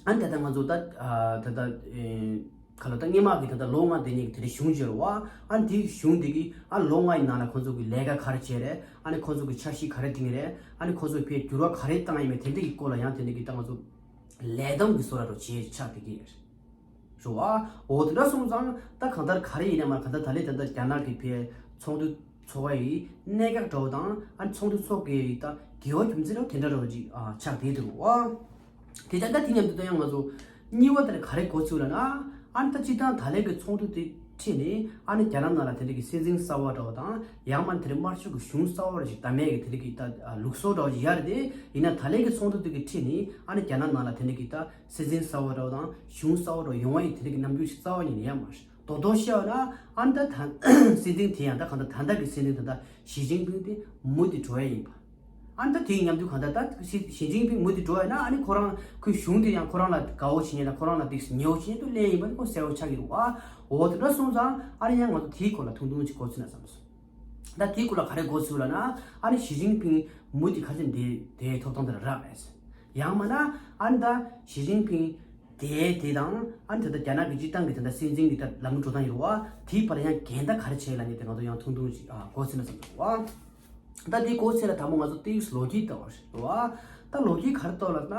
ཨ་ནི་ད་ལྟ་ང་ཚོ་ད་ཨ་ད་ལྟ་ཨེ་ག་ལ་ད་སྔོན་མ་གི་ད་ལྟ་ལོ་ལྔ་དེ་ནས་དེ་རིང་གཞུང་བརྗེ་རུ་བ། ཨ་ནི་དེའི་གཞུང་དེ་གི་ཨ་ལོ་ལྔ་ཡི་ནང་ལ་ཁོ་ཚོ་གི་ལས་ཀ་ག་རེ་བྱས་རེད། ཨ་ནི་ཁོ་ཚོ་གི་འཆར་གཞི་ག་རེ་བཏིང་རེད། ཨ་ནི་ཁོ་ཚོ་བས་འགྱུར་བ་ག་རེ་བཏང་ཡིན་མིན་དེ་འདྲ་གི་སྐོར་ལ་ཡང་དེ་འདྲ་གི་ད་ང་ཚོ་ལས་བསྡོམས་གི་བཟོ་འདྲ་རུ་བྱས་ཆགས་བསྡད་ཀྱི་རེད། རུ་བ། འོ་དེ་འདྲ་སོང་ཙང་ད་གང་ལྟར་ག་རེ་ཡིན་ན་མ་གང་ལྟར་ད་ལས་ད་ལྟ་རྒྱ་ནག་གི་བས་ཚོགས་འདུ་ཚོགས་པ་ཡི་གནད་འགག་འདྲ་བོ་དང་ཨ་ནི་ཚོགས་འདུ་ཚོགས་དགོས་ཡི་ད་དགེ་བ་རྒྱུ་མཚན་ར་དེ་འདྲ་ར་བ་ཅིག་ཨ་ཆགས་བསྡད་འདུག་བ། དེ་ཙང་ད་དེ་མཉམ་དུ་ད་ཡང་ང་ཚོ་གཉིས་པ་དེར་ག་རེ་གོ་ཚུལ་ལ་ན་ཨ་ནི་ད་སྤྱིར་བཏང་ད་ལན་གྱི་ཚོགས་འདུ་དེ་ཁྲིད་ནས་ཨ་ནི་རྒྱ་ནག་ནང་ལ་དེ་འདྲ་གི་སྲིད་འཛིན་གསར་བ་འདྲ་བ་དང་ཡང་མ་དེ་འདྲ་དམར་ཤོག་གི་གཞུང་གསར་བ་ར་ཞིག་ད་མེད་གི་དེ་འདྲ་གི་ད་ལུགས་སྲོལ་འདྲ་བ་ཞིག་ཡར་དེ་ཡིན་ན་ད་ལན་གྱི་ཚོགས་འདུ་དེ་གི་ཁྲིད་ནས་ཨ་ནི་རྒྱ་ནག་ནང་ལ་དེ་འདྲ་གི་ད་སྲིད་འཛིན་གསར་བ་འདྲ་བ་དང་གཞུང་གསར་བ་འདྲ་བ་ཡོང་བ་ཡི་དེ་འདྲ་གི་རྣམ་འགྱུར་ཞིག་རྩ་བ་ཉིད་ནས་ཡོད་མ་རེད། རྡོག་རྡོག་བཤད་པ་ན་ཨ་ནི་ད་ད་སྲིད་འཛིན་དེ་ཡང་ད་གང་ལྟར་ད་ལྟ་གི་སྲིད་འཛིན་ད་ལྟ་ཞི་ཅིན་ཕིང་དེ་མུ་མཐུད་འགྲོ་ཡ་ཡིན་པ། ཨ་ནི་ད་དེའི་མཉམ་དུ་གང་ལྟར་ད་ཞི་ཞི་ཅིན་ཕིང་མུ་མཐུད་འགྲོ་ཡ་ན་ཨ་ནི་ཁོ་རང་ཁོའི་གཞུང་དེ་ཡང་ཁོ་རང་ལ་དགའ་བོ་བྱེད་ཉེན་ལ་ཁོ་རང་ལ་ཏིག་ཉེ་བོ་བྱེད་ཉེན་དུ་སླེབས་ཡིན་པ་ནི་ཁོ་གསལ་བོ་ཆགས་ཀྱི་རེད་བ། འོ་དེ་འདྲ་སོང་ཙང་ཨ་ནི་ཡང་ང་ཚོ་དེའི་སྐོར་ལ་ཐུང་ཐུང་ཅིག་གོ་ཚུལ་ན་བསམ་སོང་། ད་དེའི་སྐོར་ལ་ག་རེ་གོ་ཚུལ་ལ་ན་ཨ་ནི་ཞི་ཅིན་ཕིང་མུ་མཐུད་ཁ་ཆེམས་དེ་དེའི་ཐོབ་ཐང་དེ་ལ་རག་མེད། ཡང་མིན་ན་ཨ་ནི་ད་ཞི་ཅིན་ཕིང་དེ་དེ་དང་ཨ་ནི་ད་ལྟ་རྒྱ་ནག་གི་སྤྱིར་བཏང་གི་ད་ལྟ་སྲིད་འཛིན་གྱི་ད་ལམ་འགྲོ་སྟངས་ཡོད་རེད་བ། དེའི་བར་ཡང་འགལ་ཟླ་ག་རེ་བྱས་ལབ་ནས་དེ་ང་ཚོ་ཡང་ཐུང་ཐུང་ཞིག་ཨ་གོ་ཚུལ་ན་བསམ་སོང་བ། ད་དེ་གོ་ཚེ་ལ་དང་པོ་ང་ཚོ་ཏིག་ལོ་རྒྱུས་ལྟ་བ་རེད་བ། ད་ལོ་རྒྱུས་ག་རེ་ལྟ་བ་ལབ་ན་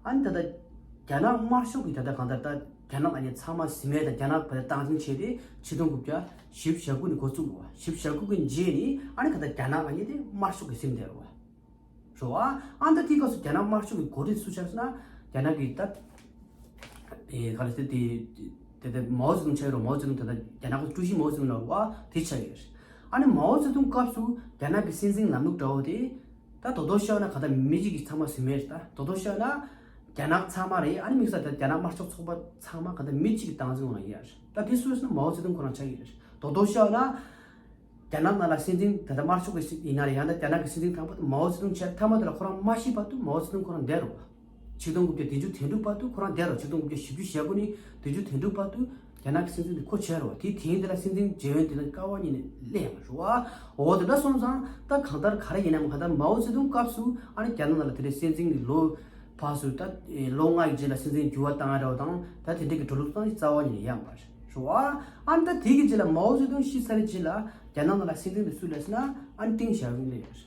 ཨ་ནི་ད་ལྟ་རྒྱ་ནག་དམར་ཤོག་གི་ད་ལྟ་གང་ལྟར་ད་རྒྱ་ནག་ཨ་ནི་ཚང་མ་ཟིན་མེད་དང་རྒྱ་ནག་བར་སྟངས་འཛིན་བྱས་ཏེ་ཆིག་སྟོང་དགུ་བརྒྱ་བཞི་བཅུ་ཞེ་དགུ་ནས་འགོ་བཙུགས་རེད་བ། བཞི་བཅུ་ཞེ་དགུ་གི་རྗེས་ནི་ཨ་ནི་གང་ལྟར་རྒྱ་ནག་ཨ་ནི་དེ་དམར་ཤོག་གིས་ཟིན་བསྡད་རེད་བ། རེད་བ། ཨ་ནི་ད་དེའི་སྐབས་སུ་རྒྱ་ནག་དམར་ཤོག་གི་འགོ་ཁྲིད་སུ་ཆགས་ཟེར་ན་རྒྱ་ནག་གི་ད་ཨེ་ག་རེ་ཟེར་དེ་དེ་དེ་མའོ་ཙེ་ཏུང་ཆགས་ཡོད་རེད། མའོ་ཙེ་ཏུང་ད་ལྟ་རྒྱ་ནག་གི་ཀྲུའུ་ཞི་མའོ་ཙེ་ཏུང་ལབ་རེད་བ། དེ་ཆགས་ཡོད་རེད། ཨ་ནི་མའོ་ཙེ་ཏུང་སྐབས་སུ་རྒྱ་ནག་གི་སྲིད་འཛིན་ལམ་ལུགས་འདྲ་བོ་དེ། ད་དོ་དོ་ཤོད་ན་ག་ད་མི་གཅིག་གིས་ཚང་མ་ཟིན་མེད་རེད། ད་དོ་དོ་ཤོད་ན་རྒྱ་ནག་ཚང་མ་རེད། ཨ་ནི་དམིགས་བསལ་ད་རྒྱ་ནག་དམར་ཤོག་ཚོགས་པ་ཚང་མ་ག་ད་མི་གཅིག་གི་སྟངས་འཛིན་འོང་ཡ་རེད། ད་དེ་སུ་ཟེར་ན་མའོ་ཙེ་ཏུང་ཁོ་རང་ཆགས་ཀྱི་རེད། དོ་དོ་ཤོད་ན་རྒྱ་ནག་ནང་ལ་སྲིད་འཛིན་ད་ལྟ་དམར་ཤོག་གི་སྲིད་ཡིན་ན་རེད། ཡང་ད་རྒྱ་ནག་གི་སྲིད་འཛིན་དང་པོ་དེ་མའོ་ཙེ་ཏུང་ཆགས། མཐའ་མ་དེ་ལ་ཁོ་རང་མ་ཤི་བར་དུ་མའོ་ཙེ་ཏུང་ཁོ་རང་བསྡད་རོགས། ཆིག་སྟོང་དགུ་བརྒྱ་བདུན་ཅུ་དོན་དྲུག་བར་དུ་ཁོ་རང་བསྡད་རོགས། ཆིག་སྟོང་དགུ་བརྒྱ་བཞི་བཅུ་ཞེ་དགུ་ནས་བདུན་ཅུ་དོན་དྲུག་བར་དུ་རྒྱ་ནག་གི་སྲིད་འཛིན་དེ་ཁོ་བྱས་རོགས། དེའི་དེང་དེ་ལ་སྲིད་འཛིན་རྗེས་འོང་དེ་ལ་དཀའ་བ་ཉིད་ནས་སླེབས་ཡོང་བ་རེད་བ། འོ་དེ་འདྲ་སོང་ཙང་ད་གང་ལྟར་ག་རེ་ཡིན་ནའང་གང་ལྟར་མའོ་ཙེ་ཏུང་སྐབས་སུ་ཨ་ནི་རྒྱ་ནག་ནང་ལ་དེ་འདྲའི་སྲིད་འཛིན་གྱི་ལོ་ཕར་ཚུར་ད་ལོ་ལྔ་ཡི་རྗེས་ལ་སྲིད་འཛིན་འགྱུར་བ་བཏང་རོགས་དང་ད་དེ་འདྲའི་གི་འགྲོ་ལུགས་བཏང་ནས་རྩ་བ་ཉིད་ནས་ཡོང་བ་རེད་བ། ཨ་ནི་ད་དེ་གི་རྗེས་ལ་མའོ་ཙེ་ཏུང་ཤི་ཚར་རྗེས་ལ་རྒྱ་ནག་ནང་ལ་སྲིད་འཛིན་དེ་སུ་སླེབས་ཟེར་ན་ཨ་ནི་ཏིང་ཞའོ་ཕིང་སླེབས་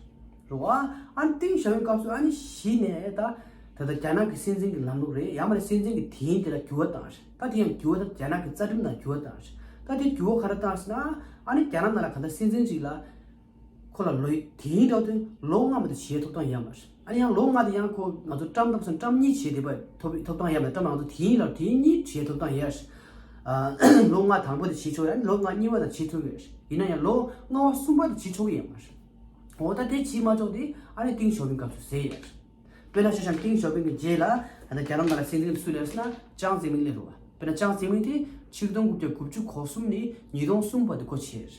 ཡོད་རེད། རེད་བ། ཨ་ནི་ཏིང་ཞའོ་ཕིང་སྐབས་སུ་ཨ་ནི་གཞི་ནས་ད་ད་ལྟ་རྒྱ་ནག་གི་སྲིད་འཛིན་གྱི་ལམ་ལུགས་རེད། ཡང་མ་རེད་སྲིད་འཛིན་གྱི་དེ་ཡིན་དེ་ལ་འགྱུར་བ་བཏང་རེད། ད་དེ་ཡང་འགྱུར་བ་ད་རྒྱ་ནག་གི་རྩ་ཁྲིམས་ནང་འགྱུར་བ་བཏང་རེད། ད་དེ་འགྱུར་བ་ག་རེ་བཏང་ཟེར་ན་ཨ་ནི་རྒྱ་ནག་ནང་ལ་གང་ལྟར་སྲིད་འཛིན་ཅིག་ལ་ཁོ་ལ་ལོ་དེ་ཡིན་འགྲོ་དུས་ལོ་ལྔ་མ་གཏོགས་བྱེད་ཐོབ་ཐང་ཡོད་མ་རེད། ཨ་ནི་ཡང་ལོ་ལྔ་དེ་ཡང་ཁོ་ང་ཚོ་ཊརམ་བཏང་སོང་ཊརམ་གཉིས་བྱེད་བསྡད་པ་ཐོབ་ཐོབ་ཐང་ཡོད་མ་རེད། ཊརམ་ང་ཚོ་དེ་ཡིན་ལ་དེ་གཉིས་བྱེད་ཐོབ་ཐང་ཡོད་རེད། ཨ་ལོ་ལྔ་དང་པོ་དེ་བྱེད་ཆོག་ཡ་ལོ་ལྔ་གཉིས་པ་དང་བྱེད་ཐུབ་ཡོད་རེད། ཡིན་ན་ཡང་ལོ་ལྔ་པ་གསུམ་པ་དེ་བྱེད་ཆོག་གི་ཡོད་མ་རེད། འོ་ད་དེ་བྱེད་མ་ཆོག་དེ་ཨ་ནི་ཏིང་ཞའོ་ཕིང་སྐབས་སུ་ཟེར་ཡོད། དཔེར་ན་ཆ་བཞག་ན་ཏིང་ཞའོ་ཕིང་གི་རྗེས་ལ་ད་ལྟ་རྒྱ་ནག་ནང་ལ་སྲིད་འཛིན་སུ་སླེབས་ཟེར་ན་ཅང་ཙེ་མིན་སླེབས་རེད་བ། དཔེར་ན་ཅང་ཙེ་མིན་དེ་ཆིག་སྟོང་དགུ་བརྒྱ་དགུ་བཅུ་གོ་གསུམ་ནས་ཉིས་སྟོང་གསུམ་བར་དུ་ཁོ་བྱས་རེད།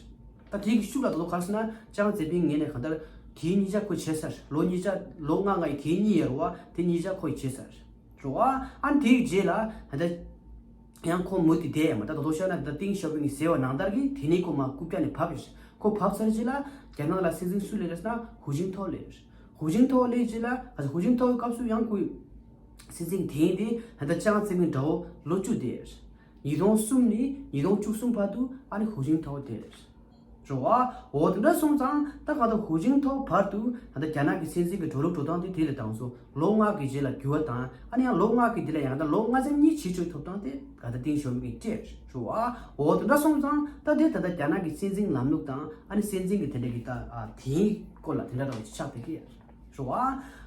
ད་དེའི་གི་ཤུགས་ལ་ད་དུང་ག་རེ་ཟེར་ན་ཅང་ཙེ་མིན་ངོས་ནས་གང་ལྟར་དེའི་གཉིས་ཆ་ཁོ་བྱས་ཚར། ལོ་གཉིས་ཆ་ལོ་ལྔ་ལྔ་ཡི་དེའི་གཉིས་ཡོད་རེད་བ། དེ་གཉིས་ཆ་ཁོ་ཡི་བྱས་ཚར། རེད་བ། ཨ་ནི་དེའི་རྗེས་ལ་ད་ལྟ་ཡང་ཁོ་མུ་མཐུད་བསྡད་ཡོད་མ་རེད། ད་དོ་ཤོད་ན་ད་ཏིང་ཞའོ་ཕིང་གིས་ཟེར་བ་ནང་ལྟར་གྱི་དེ་ནས་ཁོ་མར་རྐུབ་བཀྱག་ནས་བབས་ཡོད་རེད། ཁོ་བབས་ཚར་རྗེས་ལ་རྒྱ་ནག་ལ་སྲིད་འཛིན་སུ་སླེབས་རེད་ཟེར་ན་ཧུའུ་ཅིན་ཐའོ་སླེབས་ཡོད་རེད། ཧུའུ་ཅིན་ཐའོ་སླེབས་རྗེས་ལ་ཧུའུ་ཅིན་ཐའོའི་སྐབས་སུ་ཡང་ཁོའི་སྲིད་འཛིན་དེ་ཡིན་ཏེ་ད་ལྟ་ཅང་ཙེ་མིན་འདྲ་བོ་ལོ་བཅུ་བསྡད་ཡོད་རེད། ཉིས་སྟོང་གསུམ་ནས་ཉིས་སྟོང་བཅུ་གསུམ་བར་དུ་ཨ་ནི་ཧུའུ་ཅིན་ཐའོ་བསྡད་ཡོད་རེད། རེད་བ། འོ་དེ་འདྲ་སོང་ཙང་ད་ག་ད་ཧུའུ་ཅིན་ཐའོ་བར་དུ་ད་ལྟ་རྒྱ་ནག་གི་སྲིད་འཛིན་གྱི་འགྲོ་ལུགས་འགྲོ་སྟངས་དེ་དེ་ལས་དང་སོ་ལོ་ལྔ་གི་རྗེས་ལ་འགྱུར་བ་དང་ཨ་ནི་ཡང་ལོ་ལྔ་གི་དེ་ལ་ཡང་ད་ལོ་ལྔ་ཚན་གཉིས་བྱེད་ཆོག་ཐོབ་ཐང་དེ་ག་ད་ཏིང་ཞའོ་ཕིང་གིས་སྤྲད་རེད་བ། འོ་དེ་འདྲ་སོང་ཙང་ད་དེ་ད་ལྟ་རྒྱ་ནག་གི་སྲིད་འཛིན་ལམ་ལུགས་དང་ཨ་ནི་སྲིད་འཛིན་གྱི་དེ་འདྲ་གི་ད་ཨ་དེའི་སྐོར་ལ་དེ་འདྲ་འདྲ་བོ་ཅིག་ཆགས་བསྡད་ཀྱི་རེད་བ།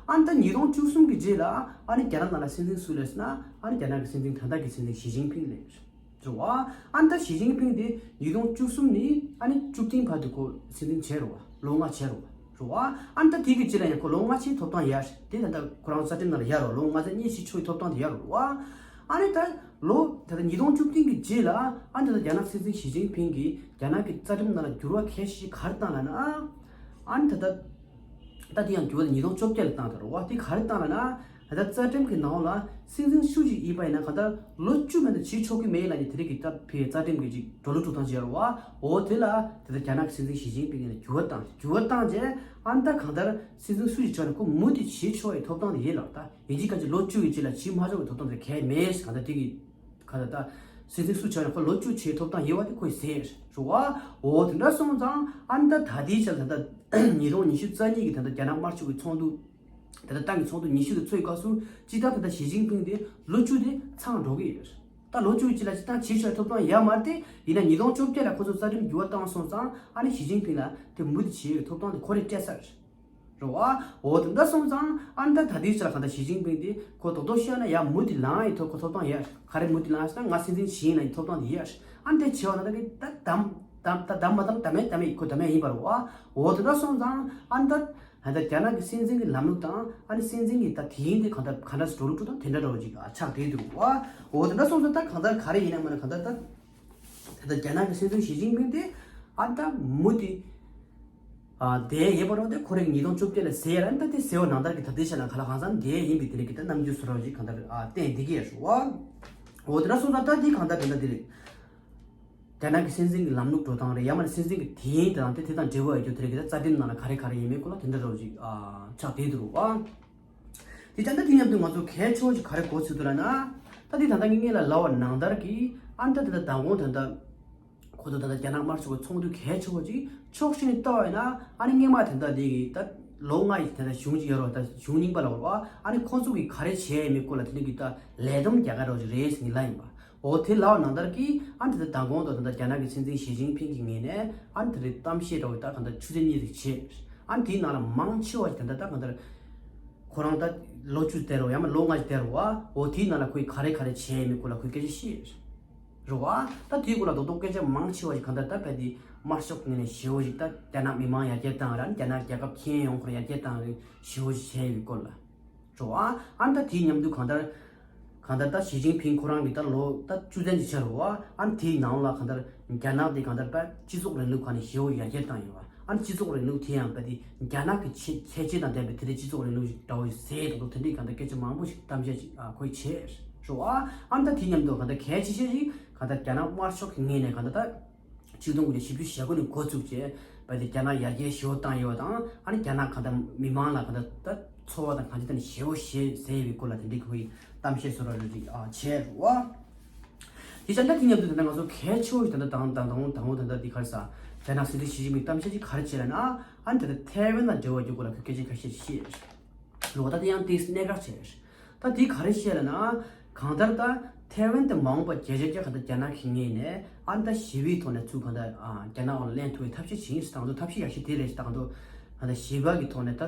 ཨ་ནི་ད་ཉིས་སྟོང་བཅུ་གསུམ་གི་རྗེས་ལ་ཨ་ནི་རྒྱ་ནག་ནང་ལ་སྲིད་འཛིན་སུ་སླེབས་ཟེར་ན་ཨ་ནི་རྒྱ་ནག་གི་སྲིད་འཛིན་ད་ལྟ་གི་སྲིད་འཛིན་ཞི་ཅིན་ཕིང་སླེབས་རེད། རེད་བ། ཨ་ནི་ད་ཞི་ཅིན་ཕིང་དེ་ཉིས་སྟོང་བཅུ་གསུམ་ནས་ཨ་ནི་བཅུ་བདུན་བར་དུ་ཁོ་སྲིད་འཛིན་བྱས་རེད་བ། ལོ་ལྔ་བྱས་རེད་བ། རེད་བ། ཨ་ནི་ད་དེ་གི་རྗེས་ལ་ཡང་ཁོ་ལོ་ལྔ་ཕྱིན་ཐོབ་ཐང་ཡོད་རེད། དེ་ད་ལྟ་ཁོ་རང་རྩ་ཁྲིམས་ནང་ལ་ཡོད་རེད། ལོ་ལྔ་ཚན་གཉིས་ཕྱིན་ཆོག་གི་ཐོབ་ཐང་དེ་ཡོད་རེད་བ། ཨ་ནི་ད་ལོ་ད་ལྟ་ཉིས་སྟོང་བཅུ་བདུན་གི་རྗེས་ལ་ཨ་ནི་ད་ལྟ་རྒྱ་ནག་སྲིད་འཛིན་ཞི་ཅིན་ཕིང་གིས་རྒྱ་ནག་གི་རྩ་ཁྲིམས་ནང་ལ་འགྱུར་བ་གལ་ཆེ་ག་རེ་བཏང་ལབ་ན། ཨ་ནི་ད་ལྟ་ད་དེ་ཡང་འགྱུར་བ་དེ་ཉིས་སྟོང་བཅོ་བརྒྱད་ལ་བཏང་དང་རེད་བ། དེ་ག་རེ་བཏང་ལབ་ན། ད་ལྟ་རྩ་ཁྲིམས་ཀྱི་ནང་ལ་སྲིད་འཛིན་སུ་ཞིག་ཡིན་པ་ཡིན་ན་གང་ལྟར་ལོ་བཅུ་མན་དུ་བྱེད་ཆོག་གི་མེད་ལབ་ནས་དེ་རིགས་ཀྱི་ད་ཕའི་རྩ་ཁྲིམས་ཀྱི་ཅིག་འགྲོ་ལུགས་འགྲོ་སྟངས་ཅིག་ཡོད་རེད་བ། འོ་དེ་ལ་ད་ལྟ་རྒྱ་ནག་གི་སྲིད་འཛིན་ཞི་ཅིན་ཕིང་གིས་འགྱུར་བ་བཏང་འགྱུར་བ་བཏང་རྗེས་ཨ་ནི་ད་གང་ལྟར་སྲིད་འཛིན་སུ་ཞིག་བྱུང་ན་ཁོ་མུ་མཐུད་བྱེད་ཆོག་པའི་ཐོབ་ཐང་དེ་ཡོད་ལབ། ད་ཡིན་གཅིག་མིན་གཅིག་ལོ་བཅུ་ཡི་རྗེས་ལ་བྱེད་མ་ཆོག་པའི་ཐོབ་ཐང་དེ་གང་ཡང་མེད། གང་ལྟར་དེ་གི་ག་ད་ལྟ་སྲིད་འཛིན་སུ་ཆགས་ན་ཁོ་ལོ་བཅུ་བྱེད་ཐོབ་ཐང་ཡོད་པ་དེ་ཁོས་ཟེར་རེད་བ། འོ་དེ་འདྲ་སོང་ཙང་ཨ་ནི་ད་ད་ལྟའི་ཆར་ད་ལྟ་ཉིས་སྟོང་ཉི་ཤུ་རྩ་གཉིས་ཀྱི་ད་ལྟ་རྒྱ་ནག་དམར་ཤོག་གི་ཚོགས་འདུ་ད་ལྟ་ཏང་གི་ཚོགས་འདུ་ཉི་ཤུ་དེ་ཚོགས་པའི་སྐབས་སུ་སྤྱིར་བཏང་ད་ལྟ་ཞི་ཅིན་ཕིང་དེ་ལོ་བཅུ་དེ་ཚང་འགྲོ་གི་ཡོད་རེད། ད་ལོ་བཅུ་གཅིག་ལ་སྤྱིར་བཏང་བྱེད་ཆོག་ཐོབ་ཐང་ཡོད་མ་རེད་དེ། ཡིན་ན་ཉིས་སྟོང་བཅོ་བརྒྱད་ལ་ཁོ་ཚོ་རྩ་ཁྲིམས་འགྱུར་བ་བཏང་སོང་ཙང་ཨ་ནི་ཞི་ཅིན་ཕིང་ལ་དེ་མུ་མཐུད་བྱེད་ཡོད་ཐོབ་ཐང་དེ་ཁོ་རེ་སྤྲད་ཚར་རེད། རེད་བ། འོ་དེ་འདྲ་སོང་ཙང་ཨ་ནི་ད་ད་ལྟའི་ཆར་གང་ལྟར་ཞི་ཅིན་ཕིང་དེ་ཁོ་རྡོག་རྡོག་བཤད་ན་ཡང་མུ་མཐུད་ལངས་ཡི་ཐོབ་ཁོ་ཐོབ་ཐང་ཡོད། ག་རེ་མུ་མཐུད་ལངས་ཟེར་ན་ང་སྲིད་འཛིན་ཞིག་ཡིན་ལབ་ཡི་ཐོབ་ཐང་དེ་ཡོད། ཨ་ནི་དེ་བྱས་པ་ན་ད་གི་ད་དམ་དམ་ད་དམ་མ་དམ་ད་མེད་ད་མེད་ཁོ་ད་མེད་ཡིན་པ་རེད་བ། འོ་དེ་འདྲ་སོང་ཙང་ཨ་ནི་ད་ད་ལྟ་རྒྱ་ནག་གི་སྲིད་འཛིན་གྱི་ལམ་ལུགས་དང་ཨ་ནི་སྲིད་འཛིན་གྱི་ད་དེ་ཡིན་དེ་གང་ལྟར་གང་འདྲ་སེ་འགྲོ་ལུགས་འགྲོ་སྟངས་དེ་འདྲ་འདྲ་བོ་ཅིག་ཆགས་བསྡད་འདུག་བ། འོ་དེ་འདྲ་སོང་ཙང་ད་གང་ལྟར་ག་རེ་ཡིན་ན་མིན་ན་གང་ལྟར་ད། ད་ལྟ་རྒྱ་ནག་གི་སྲིད་འཛིན་ཞི་ཅིན་ཕིང་དེ་ཨ་ད་མུ་མཐུད་ཨ་དེ་ཡིན་པ་རེད་དེ། ཁོ་རང་ཉིས་སྟོང་བཅོ་བརྒྱད་ལ་ཟེར་ཡ་ར་ད་དེ་ཟེར་བ་ནང་ལྟར་གྱི་ད་ལྟའི་ཆ་ལ་ག་ལ་གང་འཚམ་དེ་ཡིན་པའི་དེ་རིགས་ཀྱི་ད་རྣམ་འགྱུར་བཟོ་འདྲ་ཅིག་གང་ལྟར་ཨ་བསྟན་བསྡད་ཀྱི་ཡོད་རེད་བ། འོ་དེ་འདྲ་སོང་ཙང་ད་དེ་གང་ལྟར་དེ་འདྲ་དེ་རེད། རྒྱ་ནག་གི་སྲིད་འཛིན་གྱི་ལམ་ལུགས་འགྲོ་སྟངས་རེད། ཡང་མིན་ན་སྲིད་འཛིན་གྱི་དེ་ཡིན་དེ་དང་དེ་དེ་དང་འབྲེལ་བ་ཡོད་རྒྱུ་དེ་རིགས་ཀྱི་ད་རྩ་ཁྲིམས་ནང་ལ་ག་རེ་ག་རེ་ཡིན་མིན་སྐོར་ལ་དེ་འདྲ་འདྲ་ཅིག་ཨ་ཆགས་བསྡད་འདུག་བ། དེ་ད་ལྟ་དེ་མཉམ་དུ་ང་ཚོ་གལ་ཆེ་བ་ཞིག་ག་རེ་གོ་ཚུལ་འདུག་ལབ་ན། ད་དེ་ད་ལྟ་ངས་ལ་ལབ་པ་ནང་ལྟར་གྱི་ཨ་ནི་ད་ད་ལྟ་མདང་དགོང་ད་ལྟ་ཁོ་ཚོ་ད་ལྟ་རྒྱ་ནག་དམར་ཤོག་གི་ཚོགས་འདུ་གལ་ཆེ་བ་ཅིག་ཕྱོགས་གཅིག་ནས་བལྟ་བ་ཡིན་ན་ཨ་ནི་སྔོན་མ་ད་ལྟ་དེ་གི་ད་ལོ་ལྔ་ཡི་ད་ལྟ་གཞུང་ཅིག་ཡོད་རེད་བ། ད་གཞུང་རྙིང་པ་ལ་བར་བ་ཨ་ནི་ཁོ་ཚོ་གིས་ག་རེ་བྱས་ཡོད་མེད་སྐོར་ལ་དེ་འདྲ་གི་ད་ལས་བསྡོམས་རྒྱག་ག་འདྲ་བོ་ཅིག་རེད་ཟེར་ངས་ལབ་ཡིན་པ། འོ་དེ་ལབ་པ་ནང་ལྟར་གྱི་ཨ་ནི་ད་ལྟ་མདང་དགོང་དང་ད་ལྟ་རྒྱ་ནག་གི་སྲིད་འཛིན་ཞི་ཅིན་ཕིང་གི་ངོས་ནས་ཨ་ནི་ད་ལྟ་གཏམ་བཤད་འདྲ་བོ་ད་གང་ལྟར་ཆུ་ཚོད་གཉིས་ཙམ་བྱས། ཨ་ནི་དེའི་ནང་ལ་མང་ཆེ་བ་ཞིག་ད་ལྟ་ད་གང་ལྟར་ཁོ་རང་ད་ལོ་བཅུ་བསྡད་རེད་བ། ཡང་མིན་ལོ་ལྔ་ཞིག་བསྡད་རེད་བ། འོ་དེའི་ནང་ལ་ཁོས་ག་རེ་ག་རེ་བྱས་ཡོད་མེད་སྐོར་ལ་ཁོས་སྐད་ཆ་བཤད་རེད་བ། ད་དེའི་སྐོར་ལ་རྡོག་རྡོག་སྐད་ཆ་མང་ཆེ་བ་ཞིག་གང་ལྟར་ད་ཕར་དེ་ དམར་ཤོག་ངོས་ནས་ཞེ་པོ་ཞིག་ད་རྒྱ་ནག་མི་མང་ཡར་རྒྱས་བཏང་ར་རྒྱ་ནག་རྒྱལ་ཁབ་ཁྱོན་ཡོངས་ཁོ་རང་ཡར་རྒྱས་བཏང་རེ་ཞེ་པོ་ཞིག་བྱས་ཡོད་སྐོར་ལ། རོ་ཨ་ཨ་ད་དེའི་མཉམ་དུ་གང་ལྟར་གང་ལྟར་ད་ཞི་ཅིན་ཕིང་ཁོ་རང་གི་ད་ལོ་ད་བཅུ་ཙམ་ཅིག་ཆགས་རོ་ཨ་ཨ་དེའི་ནང་ལ་གང་ལྟར་རྒྱ་ནག་དེ་གང་ལྟར་པ་སྤྱི་ཚོགས་རིང་ལུགས་ཁང་ནས་ཞེ་པོ་ཡར་རྒྱས་བཏང་ཡོད་པ་ཨ་སྤྱི་ཚོགས་རིང་ལུགས་དེ་ཡང་པ་དེ་རྒྱ་ནག་གི་ཁྱད་ཁྱད་ཆོས་དང་ལྡན་པའི་དེ་འདྲའི་སྤྱི་ཚོགས་རིང་ལུགས་ཤིག་འདྲ་བོ་ཞིག་ཟེར་དང་དེ་འདྲའི་གང་ལྟར་སྐད་ཆ་མང་པོ་ཞིག་གཏམ་བཤད་ཅིག་ཨ་ཁོས་བྱས་རོ་ཨ་ཨ་ད་དེའི་མཉམ་དུ་གང་ལྟར་གལ་ཆེ་ཤོས་ཤིག་གང་ལྟར་རྒྱ་ནག་དམར་ཤོག་གི་ངོས་ནས་གང་ལྟར་ད། ཆིག་སྟོང་དགུ་བརྒྱ་བཞི་བཅུ་ནས་འགོ་བཙུགས་བྱས་བས་ཏེ་རྒྱ་ནག་ཡར་རྒྱས་ཞེ་པོ་བཏང་ཡོད་དང་ཨ་ནི་རྒྱ་ནག་གང་ལྟར་མི་མང་ལ་གང་ལྟར་ད་འཚོ་བ་དང་གང་ཅི་ད་ནི་ཞེ་པོ་ཞེ་ཟད་ཡོད་པའི་སྐོར་ལ་དེ་འདྲའི་ཁོའི་གཏམ་བཤད་བཟོ་འདྲ་རེ་རེ་ཨ་བྱས་རོ། དེ་བྱས་ད་དེ་མཉམ་དུ་ད་ལྟ་ང་ཚོ་གལ་ཆེ་བོ་ཞིག་ད་ལྟ་དང་དང་དང་དང་བོ་ད་ལྟ་འདི་ག་རེ་ཟ་རྒྱ་ནག་སྲིད་འཛིན་ཞི་ཅིན་ཕིང་གཏམ་བཤད་ཅིག་ག་རེ་བྱས་ལ་ན་ཨ་ནི་ད་ལྟ་ཐའེ་ཝན་དང་འབྲེལ་བ་རྒྱུ་སྐོར་ལ་ཁོས་སྐད་ཆ་ཁ་ཤས་བཤད། ལོ་ད་དེ་ཡང་ཏིས་གནད་འགག་ཆེ། ད་དེ་ག་རེ་བཤད་ལ་ན། གང་ལྟར་ད་ཐའེ་ཝན་དེ་མ་འོངས་པ་རྒྱལ་རྒྱལ་གྱི་གང་ལྟར་རྒྱ་ནག་གི་ངོས་ནས་ཨ་ནི་ད་ཞི་བའི་ཐོག་ནས་ཚུར་གང་ལྟར་ཨ་རྒྱ་ནག་ལ་ལེན་ཐུབ་པའི་ཐབས་ཤེས་བྱེད་ཀྱི་ཡིན་ཟེར་དང་ཚོ་ཐབས་ཤེས་ཡག་ཤོས་དེ་རེད་ཟེར་དང་ཚོ་གང་ལྟར་ཞི་བ་གི་ཐོག་ནས་ད་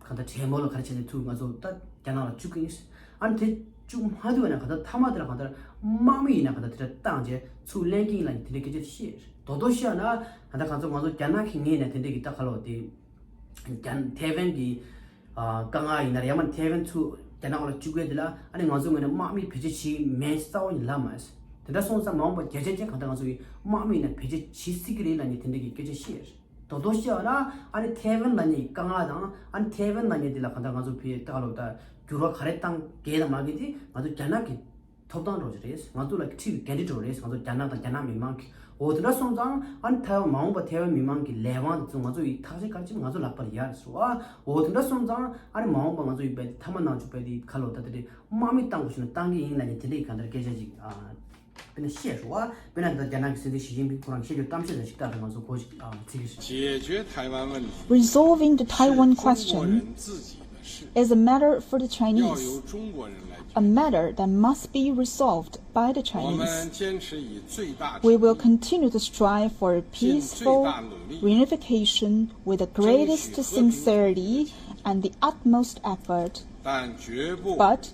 གང་ལྟར་གྲོས་མོལ་ལ་ག་རེ་བྱས་ནས་ཚུར་ང་ཚོ་ད་རྒྱ་ནག་ལ་བཅུག་གི་ཡིན་ཟེར་ཨ་ནི་དེ་བཅུག་མ་ཐུབ་པ་ན་གང་ལྟར་མཐའ་མ་དེ་ལ་གང་ལྟར་དམག་མི་ཡིན་ན་གང་ལྟར་དེ་འདྲ་བཏང་རྗེས་ཚུར་ལེན་གྱི་ཡིན་ལ་ནི་དེ་འདྲའི་སྐད་ཆ་བཤད་རེད་དོ་དོ་བཤད་ན་གང་ལྟར་གང་ཚོ་ང་ཚོ་རྒྱ་ནག་གི་ངོས་ནས་དེ་འདྲའི་གི་ད་ག་ལོ་དེ། ཐའེ་ཝན་གྱི་ཨ་དཀའ་ངལ་ཡིན་ན་རེད་ཡང་མ་ཐའེ་ཝན་ཚུར་རྒྱ་ནག་ལ་བཅུག་གི་དེ་ལ་ཨ་ནི་ང་ཚོའི་ངོས་ནས་དམག་མི་བེད་སྤྱོད་བྱེད་མེད་རྩ་བ་ཉིད་ལབ་མ་རེད། དེ་འདྲ་སོང་ཙང་མ་འོངས་པ་རྒྱལ་སྤྱི་ཅན་གང་ལྟར་ང་ཚོ་ཡི་དམག་མི་ཡིན་ན་བེད་སྤྱོད་བྱེད་སྲིད་ཀྱི་རེད་ལབ་ནས་དེ་འདྲ་གི་སྐད་ཆ་བཤད་རེད། དོ་དོ་བཤད་པ་ན་ཨ་ནི་ཐའེ་ཝན་ལབ་ནས་དཀའ་ངལ་དང་ཨ་ནི་ཐའེ་ཝན་ལབ་ནས་དེ་ལ་གང་ལྟར་ང་ཚོ་བེད་ལྟ་ལོ་ད་འགྱུར་བ་ག་རེ་བཏང་གལ་དང་མ་གལ་དེ་ང་ཚོ་རྒྱ་ནག་གི་ཐོབ་ཐང་འགྲོ་གི་རེད། ང་ཚོ་ལ་ཁྲིད་པའི་འགན་འཁྲི་འགྲོ་རེད། ང་ཚོ་རྒྱ་ནག་དང་རྒྱ་ནག་མི་མང་གི་འོ་དེ་འདྲ་སོང་ཙང་ཨ་ནི་ཐའེ་ཝན་མ་འོངས་པ་ཐའེ་ཝན་མི་མང་གི་ལས་དབང་དེ་ཚོ་ང་ཚོ་ཡི་ཐག་གཅོད་ག་རེ་བྱེད་ང་ཚོ་ལག་པར་ཡར་སོ་ཨ། འོ་དེ་འདྲ་སོང་ཙང་ཨ་ནི་མ་འོངས་པ་ང་ཚོ་ཡི་བས་ཐ་མ་ནང་ཆུ་བས་དེ་ཁ་ལོ་ད་དེ་རེད་དམག་མི་བཏང་དགོས་ཤེ་ན་བཏང་གི་ཡིན་ལ་ནི་དེ་འདྲའི་ག་འདྲ་སྐད་ཆ་ཅིག་ཨ་དཔེར་ན་བཤད་སོ་ཨ། དཔེར་ན་ད་རྒྱ་ནག་གི་སྲིད་འཛིན་ཞི་ཅིན་ཕིང་ཁོ་རང་བཤད་རྒྱུ་གཏམ་བཤད་ལ་ཞིག་ལྟ་དང་ང་ཚོ་གོ་ཞིག་ཨ་ཚིག་གི་རེད། 解决台湾问题 Resolving the Taiwan question is a matter for the Chinese, a matter that must be resolved by the Chinese. We will continue to strive for peaceful reunification with the greatest sincerity and the utmost effort, but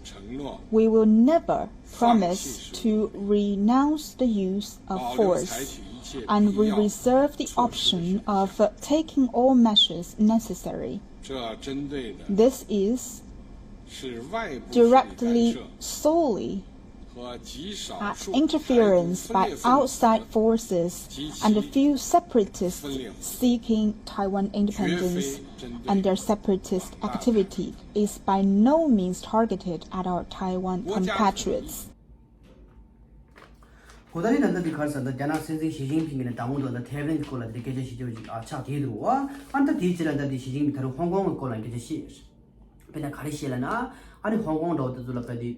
we will never promise to renounce the use of force, and we reserve the option of taking all measures necessary. This is directly, solely at interference by outside forces and a few separatists seeking Taiwan independence, and their separatist activity is by no means targeted at our Taiwan compatriots. གོ་ད་ནི་ད་ལྟ་འདི་གར་ས་ད་རྒྱ་ནག་སྲིད་འཛིན་ཞི་ཅིན་ཕིང་གིས་ནི་དང་པོ་ད་ལྟ་ཐའེ་ཝན་གྱི་སྐོར་ལ་འདི་སྐད་ཆ་བཤད་རྒྱུ་ཅིག་ཨ་ཆགས་བསྡད་འདུག་ཨ། ཨ་ད་དེའི་རྗེས་ལ་ད་འདི་ཞི་ཅིན་ཕིང་ད་རུང་ཧོང་ཀོང་གི་སྐོར་ལ་སྐད་ཆ་བཤད། དཔེར་ན་ག་རེ་བཤད་ལ་ན་ཨ་ནི་ཧོང་ཀོང་འདྲ་བོ་དེ་ཚོ་ལ་དཔེ་དེ་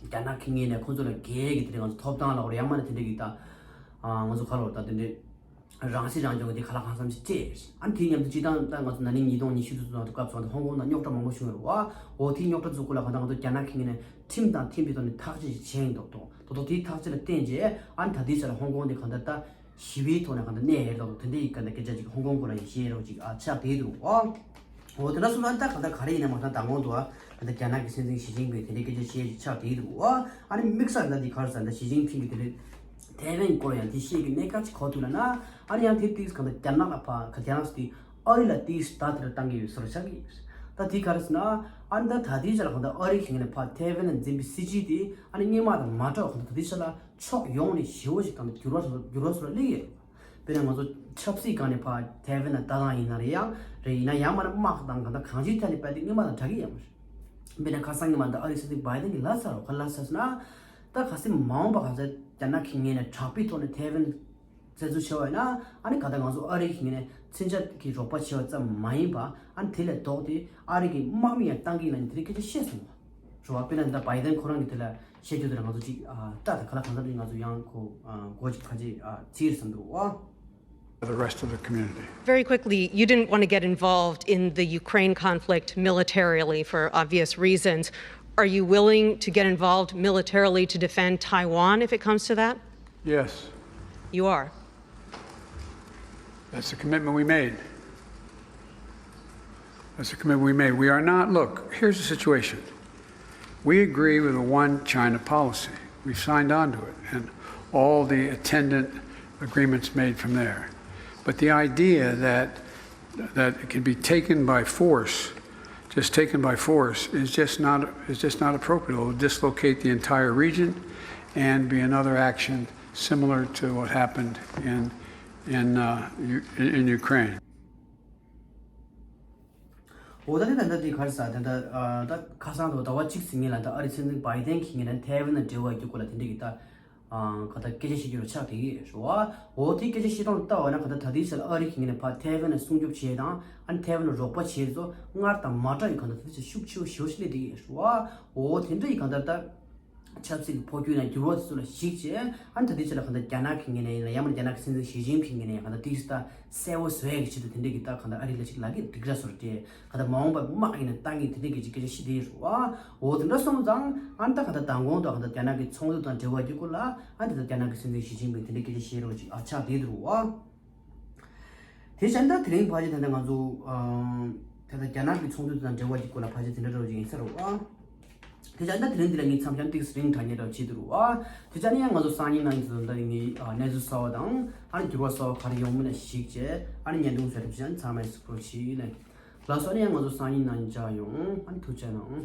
རྒྱ་ནག་གི་ངོས་ནས་ཁོང་ཚོ་ལ་རྒྱའི་གི་དེ་འདྲ་ང་ཚོ་ཐོབ་ཐང་ལ་འོར་ཡང་མ་ན་དེ་འདྲ་གི་ད་ང་ཚོ་ག་ལོར་ད་དེ་འདྲ་རང་སྲིད་རང་སྐྱོང་གི་དེ་ག་ལ་གང་འཚམ་ཞིག་སྤྲད། ཨ་ནི་དེའི་མཉམ་དུ་སྤྱི་བཏང་ད་ང་ཚོ་ན་ནིང་ཉིས་སྟོང་ཉི་ཤུ་དུ་ཚོ་ནང་དུ་སྐབས་སུ་ང་ཚོ་ཧོང་ཀོང་ནང་རྙོག་དྲ་མང་པོ་བྱུང་ཡོད་རེད་བ། འོ་དེའི་རྙོག་དྲ་ཚོ་སྐོར་ལ་གང་ལྟར་ང་ཚོ་རྒྱ་ནག་གི་ངོས་ནས་ཁྲིམས་དང་མཐུན་པའི་ཐོག་ནས་ཐག་གཅོད་ཞིག་བྱས་ཡིན་མདོག་མདོག་མདོག་མདོག་དེའི་ཐག་གཅོད་ལ་བརྟེན་རྗེས་ཨ་ནི་ད་ལྟའི་ཆ་ལ་ཧོང་ཀོང་དེ་གང་ལྟར་ད། ཞི་བའི་ཐོག་ནས་གང་ལྟར་གནས་ཡོད་རེད་དོ་དེ་འདྲའི་གང་ལྟར་སྐད་ཆ་ཅིག་ཧོང་ཀོང་སྐོར་ལ་ཡིན་ཤེས་རོགས་ཅིག་ཨ་ཆགས་བསྡད་འདུག་ཨ། འོ་དེ་འདྲ་སོང་ཙང་ད་གང་ལྟར་ག་རེ་ཡིན་ན་མ་ཐང་མདང་དགོང་དུ་ཨ་ད་ལྟ་རྒྱ་ནག་གི་སྲིད་འཛིན་ཞི་ཅིན་ཕིང་དེ་འདྲའི་སྐད་ཆ་བཤད་ཅིག་ཆགས་བསྡད་འདུག་ཨ། ཨ་ནི་དམིགས་བསལ་ད་འདི་གར་ས་ད་ཞི་ཅིན་ཕིང་གི་དེ་འདྲའི་ཐའེ་ཝན་སྐོར་ཡང་དེ་བཤད་ཀྱི་གནད་འགག་ཅིག་གོ་ཐུབ་ལ་ན་ཨ་ནི་ཡང་དེ་དུས་གང་ལྟར་རྒྱ་ནག་ལ་ཕ་ག་རྒྱ་ནག་སི་ཨ་རི་ལ་དེའི་ད་དེ་འདྲ་བཏང་གི་ཡོད་ཟེར་བ་ཆགས་ཀྱི་ཡོད། ད་དེ་ག་རེ་ཟེར་ན་ཨ་ནི་ད་ད་ལྟའི་ཆ་ལ་གང་ལྟར་ཨ་རི་གི་ངོས་ནས་ཕ་ཐའེ་ཝན་ལ་འཛིན་པའི་སྲིད་ཇུས་དེ་ཨ་ནི་སྔོན་མ་དང་མ་འདྲ་བ་གང་ལྟར་ད་ལྟའི་ཆ་ལ། ཕྱོགས་ཡོངས་ནས་ཞེ་པོ་ཞིག་དང་འགྱུར་བ་འགྱུར་བ་སོགས་ལ་སླེབས་ཡོད། དཔེར་ན་ང་ཚོ་ཆབ་སྲིད་སྒང་ནས་ཕར་ཐའེ་ཝན་ལ་ལྟ་སྟངས་ཡིན་ན་རེད་ཡང་རེད་ཡིན་ན་ཡང་མ་ན་དམག་དང་གང་ལྟར་གང་ཅིའི་ཐད་ནས་དཔེ་དེ་སྔོན་མ་དང་འདྲ་གི་ཡོད་མ་རེད། དཔེར་ན་ཁ་སང་ཉི་མ་འདི་ཨ་རིའི་སྲིད་འཛིན་བྷའི་ཌེན་གྱིས་ལབ་ཚར་བ་ག་ལབ་ཚར་ཟེར་ན། ད་གལ་སྲིད་མ་འོངས་པ་གང་ཟེར་རྒྱ་ནག་གི་ངོས་ནས་དྲག་པོའི་ཐོག་ནས་ཐའེ་ཝན་བཙན་འཛུལ་བྱས་པ་ཡིན་ན་ཨ་ནི་ག་ད་ང་ཚོ་ཨ་རི་གི་ངོས་ནས་མཚོན་ཆ་གི་རོགས་པ་བྱས་པ་ཙམ་མ་ཡིན་པ་ཨ་ནི་དེ་ལས་ལྡོག་སྟེ་ཨ་རི་གི་དམག་མི་ཡང་བཏང་གི་ཡིན་ལབ་ནས་དེ་འདྲའི་སྐད་ཆ་བཤད་སོང་བ། རེད་བ། དཔེར་ན་ད་བྷའི་ཌེན་ཁོ་རང་གི་དེ་ལ་བཤད་རྒྱུ་དེ་ལ་ང་ཚོ་ཅིག་ཨ་སྐྲག་དང་ཁ་ལག་གང་ཟག་ང་ཚོ་ཡང་ཁོ་ཨ་མགོ་ཅིག་ཁ་ཅིག་ཨ་ཚིག་རེད་བསམ་འདུག་ཨ། The rest of the community. Very quickly, you didn't want to get involved in the Ukraine conflict militarily for obvious reasons. Are you willing to get involved militarily to defend Taiwan if it comes to that? Yes. You are? That's the commitment we made. That's the commitment we made. We are not, look, here's the situation. We agree with the one China policy. We signed on to it and all the attendant agreements made from there. But the idea that that it can be taken by force, just taken by force, is just not is just not appropriate. It will dislocate the entire region and be another action similar to what happened in in uh, U- in in Ukraine. འོ་ད་ནི་ད་ལྟ་དེ་ག་རེ་ཟ་ད་ལྟ་ཨ་ད་ཁ་སང་དུ་ཟླ་བ་གཅིག་ཙམ་ཉིན་ལ་ད་ཨ་རི་སྲིད་འཛིན་བྷའི་ཏན་གྱིས་ངས་ན་ཐའེ་ཝན་ལ་འབྲེལ་བ་རྒྱུ་སྐོར་ལ་དེ་འདྲ་གི་ད་ཨ་ག་ད་སྐད་ཆ་བཤད་རྒྱུ་ལ་ཆགས་བསྡད་ཀྱི་ཡོད་རེད་བ། འོ་དེ་སྐད་ཆ་བཤད་སྟངས་ལྟ་བ་ན་ག་ད་ད་ལྟའི་ཆ་ལ་ཨ་རི་གིས་ངས་ན་ཕར་ཐའེ་ཝན་ལ་སྲུང་སྐྱོབ་བྱེད་དང་ཨ་ནི་ཐའེ་ཝན་ལ་རོགས་པ་བྱེད་ཚོ་སྔར་དང་མ་འདྲ་བའི་ག་ད་ད་ལྟའི་ཆ་ཤུགས་ཆེ་བོ་ཞེ་པོ་ཞིག་སླེབས་བསྡད་ཀྱི་ཡོད་རེད་བ། འོ་དེ་འདྲ་ཡི་ག་ད་ད། ཆབ་སྲིད་ཀྱི་འཕོ་འགྱུར་ཡང་འགྱུར་བ་དེ་ཚོ་ལ་གཞིགས་བྱས་ཨ་ནི་ད་ལྟའི་ཆ་ལ་གང་ལྟར་རྒྱ་ནག་གི་ངོས་ནས་ཡིན་ན་ཡང་མིན་རྒྱ་ནག་གི་སྲིད་འཛིན་ཞི་ཅིན་ཕིང་ངོས་ནས་ཡང་གང་ལྟར་ཏིག་ཙམ་ད་གསལ་བོ་བཟོ་ཡག་གི་ཆེད་དུ་དེ་འདྲས་ཀྱི་ད་གང་ལྟར་ཨ་རི་ལ་ཅིག་ལབ་ཀྱི་འདུག་ར་བཟོ་འདྲས་གང་ལྟར་མ་འོངས་པར་དམག་ཡིན་ན་བཏང་གི་དེ་འདྲས་ཀྱི་ཅིག་སྐད་ཆ་བཤད་བསྡད་ཡོད་རེད་བ། འོ་དེ་འདྲ་སོང་ཙང་ཨ་ནི་ད་གང་ལྟར་མདང་དགོང་དུ་གང་ལྟར་རྒྱ་ནག་གི་ཚོགས་འདུ་དང་འབྲེལ་བ་ཡོད་སྐོར་ལ་ཨ་ནི་ད་ལྟ་རྒྱ་ནག་གི་སྲིད་འཛིན་ཞི་ཅིན་ཕིང་དེ་འདྲས་སྐད་ཆ་བཤད་རོགས་ཅིག་ཨ་ཆགས་བསྡད་འདུག་ར་བ། དེ་བྱས་ན་ད་དེ་རིང་ཕལ་ཆེར་ད་ལྟ་ང་ཚོ་ཨ་ད་ལྟ་རྒྱ་ནག་གི་ཚོགས་འདུ་དང་འབྲེལ་བ་གྱི་སྐོར་ལ་ཕལ་ཆེར་དེ་འདྲ་འདྲ་བོ་ཅིག་ཡིན་ས་རེད་བ། དེ་བྱས་ན་ད་དེ་རིང་འདི་ལ་ངས་མཚམས་འཇོག་ཏིག་ཙམ་རིང་དྲགས་ཉེ་འདྲ་བོ་བྱེད་འདུག་རེད་བ། དེ་བྱས་ན་ཡང་ང་ཚོ་སང་ཉིན་གནངས་ཉིན་ཚོ་ད་ངས་ཨ་གནས་ཚུལ་གསར་བ་དང་ཨ་ནི་འགྱུར་བ་གསར་བ་ག་རེ་ཡོང་མིན་ལ་གཞིགས་བྱས་ཨ་ནི་བརྙན་ཐུང་བཟོ་ཐབས་བྱས་ན་ཚང་མས་གཟིགས་རོགས་གྱིས་ལེ། ལགས་སོ། ཨ་ནི་ཡང་ང་ཚོ་སང་ཉིན་གནངས་ཉིན་མཇལ་ཡོང་། ཨ་ནི་ཐུགས་རྗེ་གནང་།